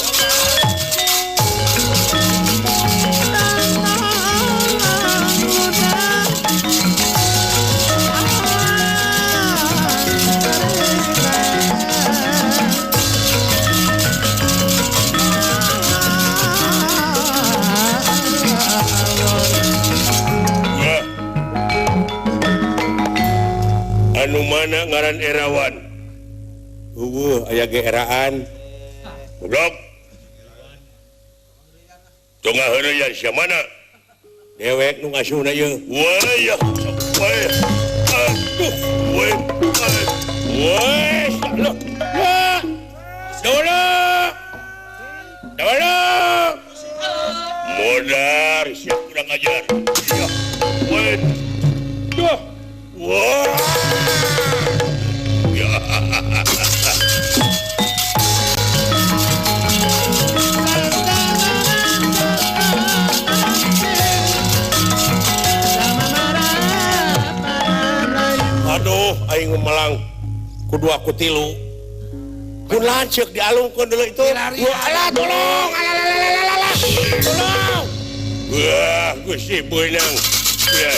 Anu mana ngaran Erawan? Eueuh aya ge eraan. Goblok. Tong ngaheureuyan sia mana? Dewek nu ngasuhna ieu. Wah, ya. Wah. Aduh, weh. Weh, loh. Wah. Dawala. Dawala. Modar sia kurang ajar. Ya. Weh. Duh. Wah. Ya. Aduh, aing melang kudu aku tilu. Kun lanceuk dialungkeun deuleu itu. Wah, alah tolong. Alah alah alah. Tolong. Wah, Gusti beunang. Ya.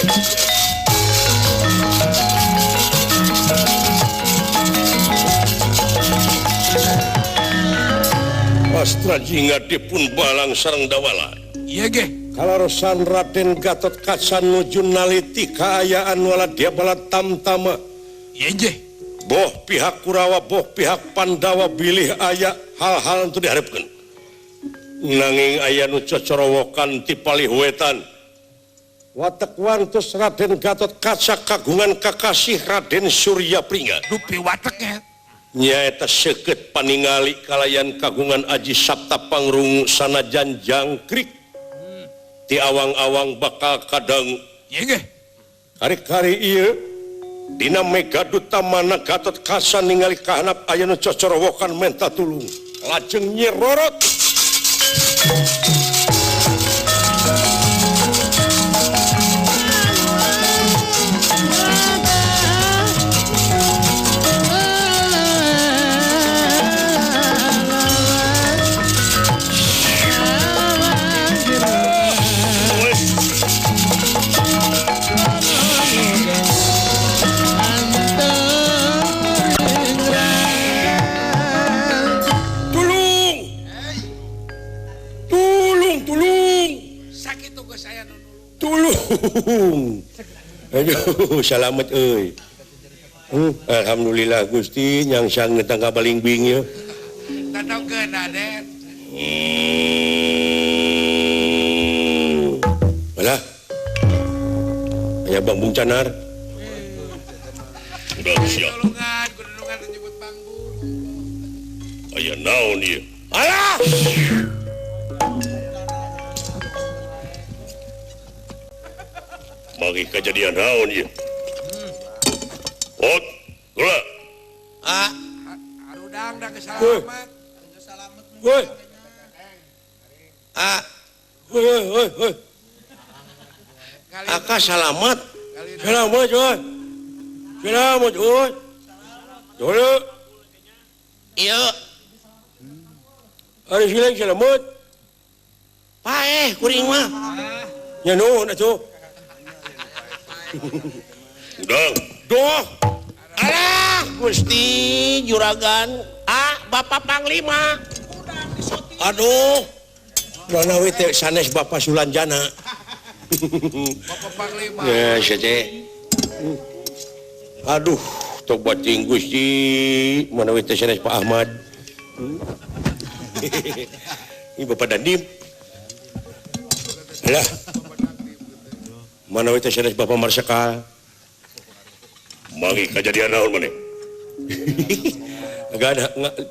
Astra jingga dipun balang sareng dawala. Iya ge. Kalarosan Raden Gatot Kaca nuju naliti kaayaan waladya bala tamtama. Iya ge. Boh pihak Kurawa, boh pihak Pandawa bilih aya hal-hal itu diharapkan. Nanging aya nu cocorowokan ti palih wetan. Watek wantus Raden Gatot Kaca kagungan kakasih Raden Surya Pringga. Dupi wateknya. Nyaeta seukeut paningali kalayan kagungan Aji Sapta Pangrung sanajan jangkrik. Ti awang-awang bakal kadang. Ieu ge. Kari-kari ieu dina Mega Duta mana Gatot Kaca ningali kahanap aya nu cocorowokan menta tulung. Lajeng nyirorot. Tulung. Aduh, salamet euy. Alhamdulillah Gusti nyangsang tangga balingbing ye. Tatongkeun Raden. Alah. Aya Bang Canar. Udah siap. Tulungan, kudunungan menyebut Bang Bung. Aya naon ieu? Alah. Bagi kejadian naon ieu? Ot, gula. Ah, harudang da kesalamat. Woi. Ah. Woi woi woi. Aka salamat. Selamat, woi. Selamat, woi. Dulu. Ieu. Ari sileng selamat. Paeh kuring mah. Nya nuhun atuh. Udang. Duh. Alah, Gusti juragan. Ah, Bapak Panglima. Aduh. Manawi teh sanes Bapak Sulanjana. Bapak Panglima. Ya, saja. Aduh, tobat ting Gusti, manawi teh sanes Pak Ahmad. Ini Bapak Dandim. Lah. Manawi teh sanes Bapak Marsekal. Mangi kajadian naon maneh? Agan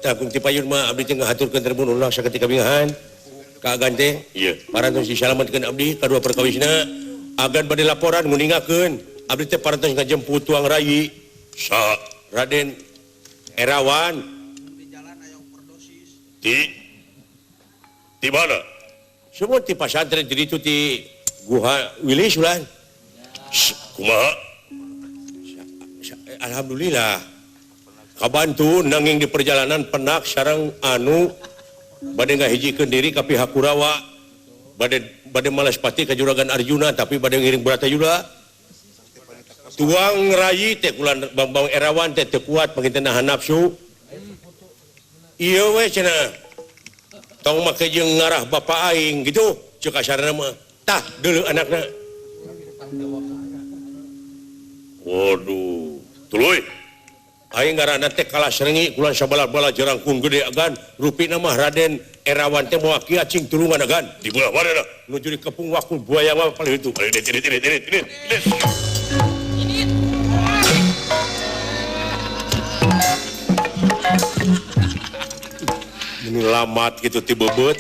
tanggung ti payun mah abdi teh ngahaturkeun terbunuh ulah saketika bingahan. Ka agan teh? Ieu. Parantos disalametkeun abdi kadua perkawisna. Agan bade laporan nguningakeun. Abdi teh parantos ngajemput tuang rayi. Sa Raden Erawan. Di mana? Semua ti pasantren di ditu ti Guha Wilis ulah. Kumaha? Alhamdulillah. Kabantu nanging di perjalanan penak sareng anu bade ngahijikeun diri ka pihak Kurawa, bade malaspati ka Juragan Arjuna tapi bade ngiring Bratayuda. Tuang rayi teh kulan Bambang Erawan teh teu kuat panginten nahan nafsu. Ieu we cenah. Tong make jeung ngarah bapa aing gitu ceuk kasarna mah. Tah deuleu anakna. Waduh, tuluy. Aing ngaranna teh Kalasrengi kulan sabala-bala jerangkung gede agan rupina mah Raden Erawan teh moal kieu cing tulungan agan. Di belah mana dah? Nuju di kepung wakul buaya mah paling itu. Ini ini ini ini ini. Ini lamat gitu ti beubeut.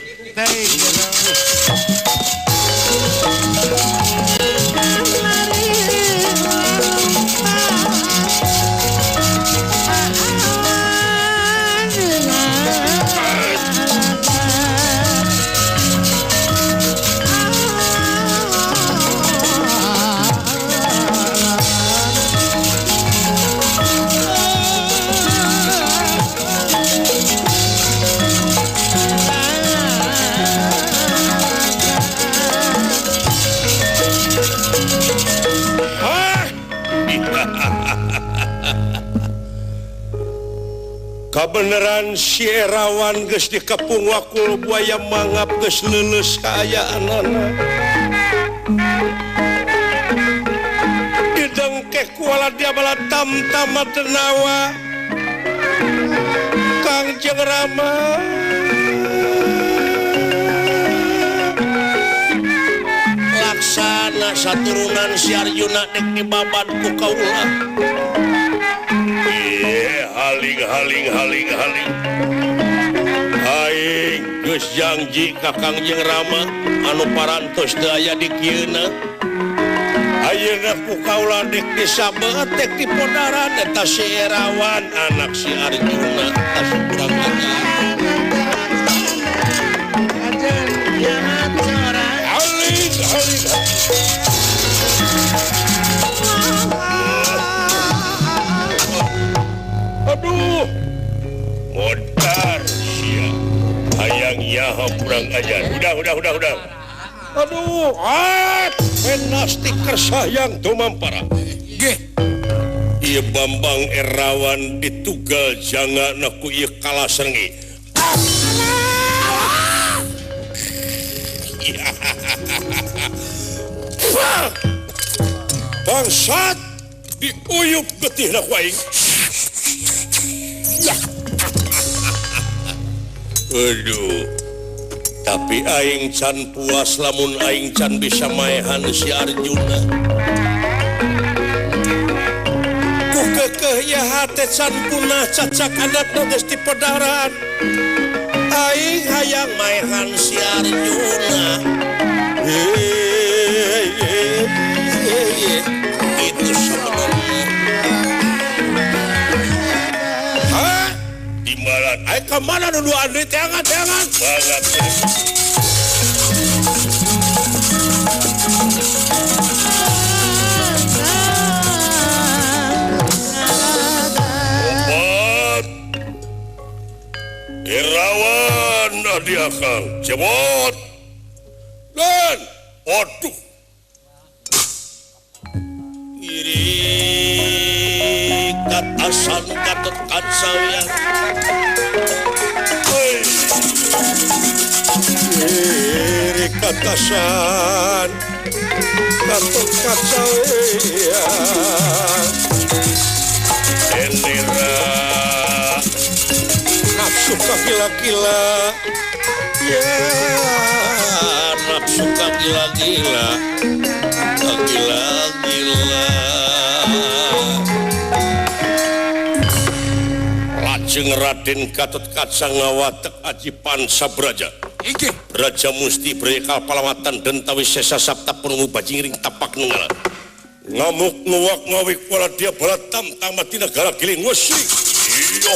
Kabeneran si Erawan geus dikepung wakul buaya mangap geus leuleus kaayaanana. Didengkeh kuala dia bala tam-tama tenawa. Kangjeng Rama. Laksana saturunan si Arjuna dek dibabat ku kaula. Haling haling haling haling aing geus janji ka Kangjeng Rama anu parantos teu aya di kieuna ayeuna ku kaula dek disabet dek dipodaran eta si Erawan anak si Arjuna tas kurang ajar. Haling haling. Aduh, modar sia, hayang nyaho kurang ajar. Udah. Aduh, penasti kersayang tumampara. Geh, ieu Bambang Erawan ditugal jangana ku ieu Kalasrengi. Bangsat diuyup getihna ku aing. Aduh, tapi aing can puas lamun aing can bisa maehan si Arjuna. Ku kekeh ya hate can punah cacak adat geus dipedaran. Aing hayang maehan si Arjuna. Itu sebenarnya. Ay, kemana nuduh Andri? Jangan. Banget. Obat. Irawan adi akang. Cebot. Dan. Aduh. Kiri katasan katet katsawyan. Hey. Iri katasan Gatot Kaca Enera nafsu kagila-gila ya nafsu kagila-gila kagila-gila lajeng Raden Gatot Kaca ngawatek aji Pancabraja Inggih. Raja Musti Brekal Palawatan dan Tawisesa Sabta Penunggu Bajingring Tapak Nenggala ngamuk nguwak ngawik wala dia balatam tamat di negara giling wesi iyo.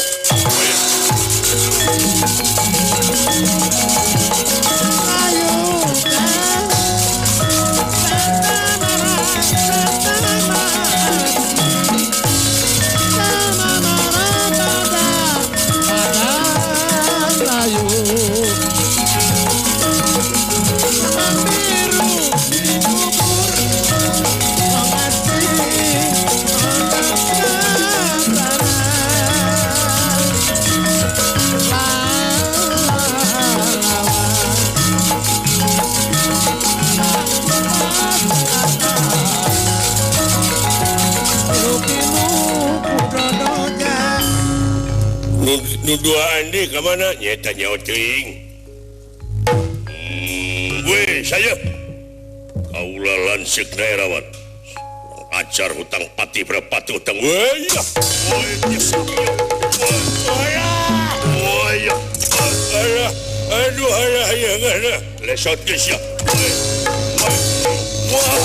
Nu duaan deui ka mana nya eta nyaho teuing. We saya kaula lanseuk daerawan. Ajar hutang pati berpati hutang. We ya. Aduh alah ya ngana. Lesot geus ya. Wah.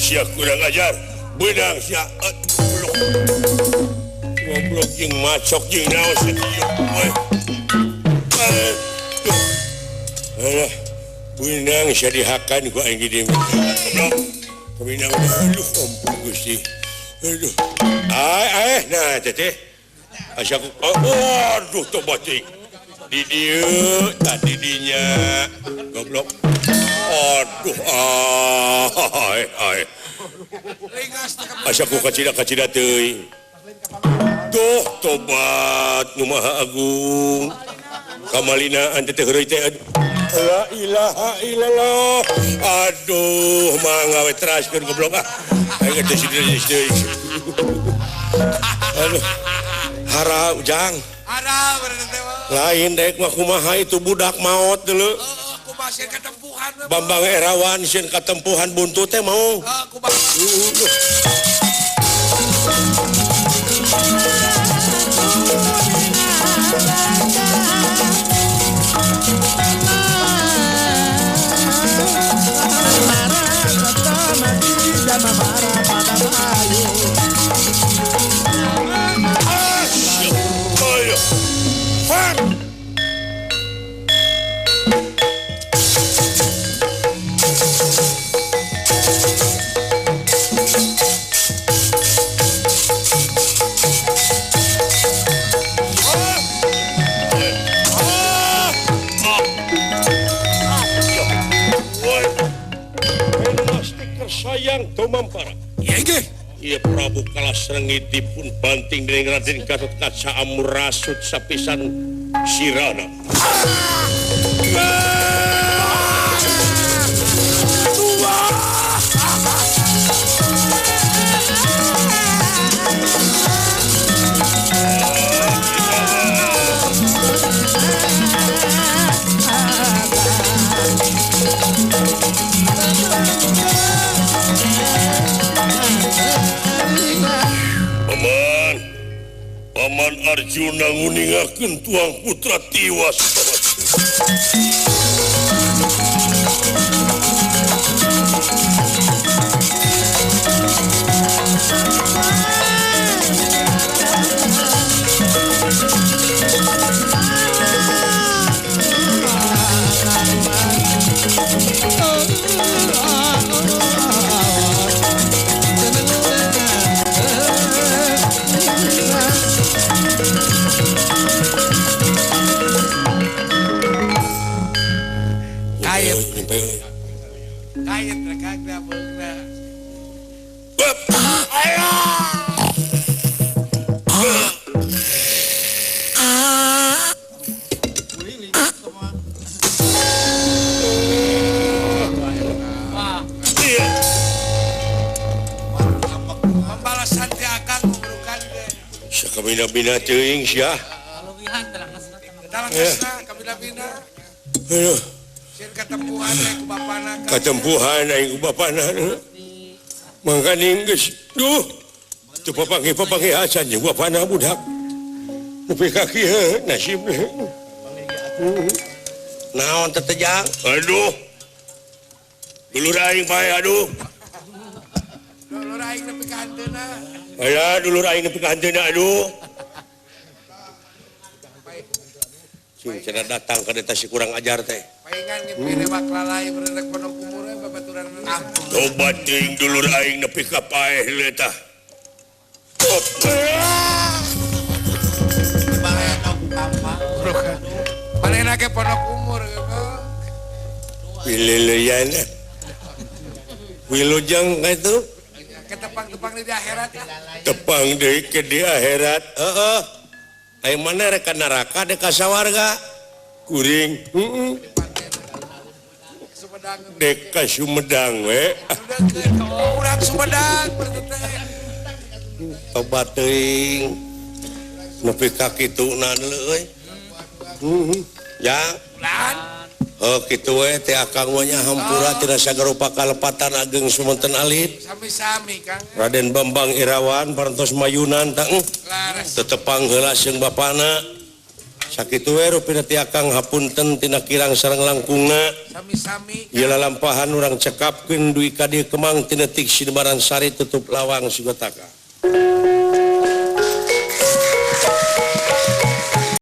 Sia kurang ajar, benang sia goblok. Goblok jeung macok jeung naon sia ieu. Alah, benang sia dihakan ku aing di dieu. Goblok. Benang aduh ampun Gusti. Aduh. Ai nah teteh. Asa ku aduh tobat teuing. Di dieu tadi dinya goblok. Aduh ai ai. Asa ku kacida-kacida teuing. Tuh tobat nu Maha Agung. Kamalina ante teh heureuy teh. La ilaha illallah. Aduh, mangga we teraskeun goblok ah. Aing teh sideui deui. Aduh. Hara ujang. Hara bener teh. Lain daek mah kumaha itu budak maot deuleu. Bambang Erawan sieun katempuhan buntut teh mau. Sayang tumampara. Iya Prabu Kalasrengit dipun banting dening Raden Gatot Kaca amurasut sapisan sirana. Paman Arjuna nguningakeun tuang putra tiwas. Bina teuing sia. Aduh. Katempuhan ku bapana. Katempuhan aing ku bapana. Mangkaning geus. Duh. Teu papanggih-papanggih acan jeung bapana budak. Nepi ka kieu nasib. Naon teh Jang? Aduh. Dulur aing bae aduh. Dulur aing nepi ka hanteuna. Aya dulur aing nepi ka hanteuna aduh. Cing cenah datang ka eta si kurang ajar teh. Paingan ngipine lalai berenek pondok umur babaturan. Tobat teuing dulur aing nepi ka paeh tah. Manehna ge pondok umur Wileuleyan. Wilujeng ka itu? Ketepang-tepang di akhirat. Tepang deui ke di akhirat. Heeh. Ayo mana rek ka neraka dek ka sawarga kuring heeh dek ka Sumedang we urang Sumedang berarti teh tobat teuing nepi ka kituna euy heeh jang heuh kitu we teh akang mah nya hampura tina sagarupa kalepatan ageng sumonten alit sami-sami Kang Raden Bambang Irawan parantos mayunan tah tetepang heula jeung bapana sakitu we rupina ti akang hapunten tina kirang sareng langkungna sami-sami ieu lalampahan urang cekapkeun dugi ka dieu Kemang tina tik Sinebaran Sari tutup lawang Sugotaka.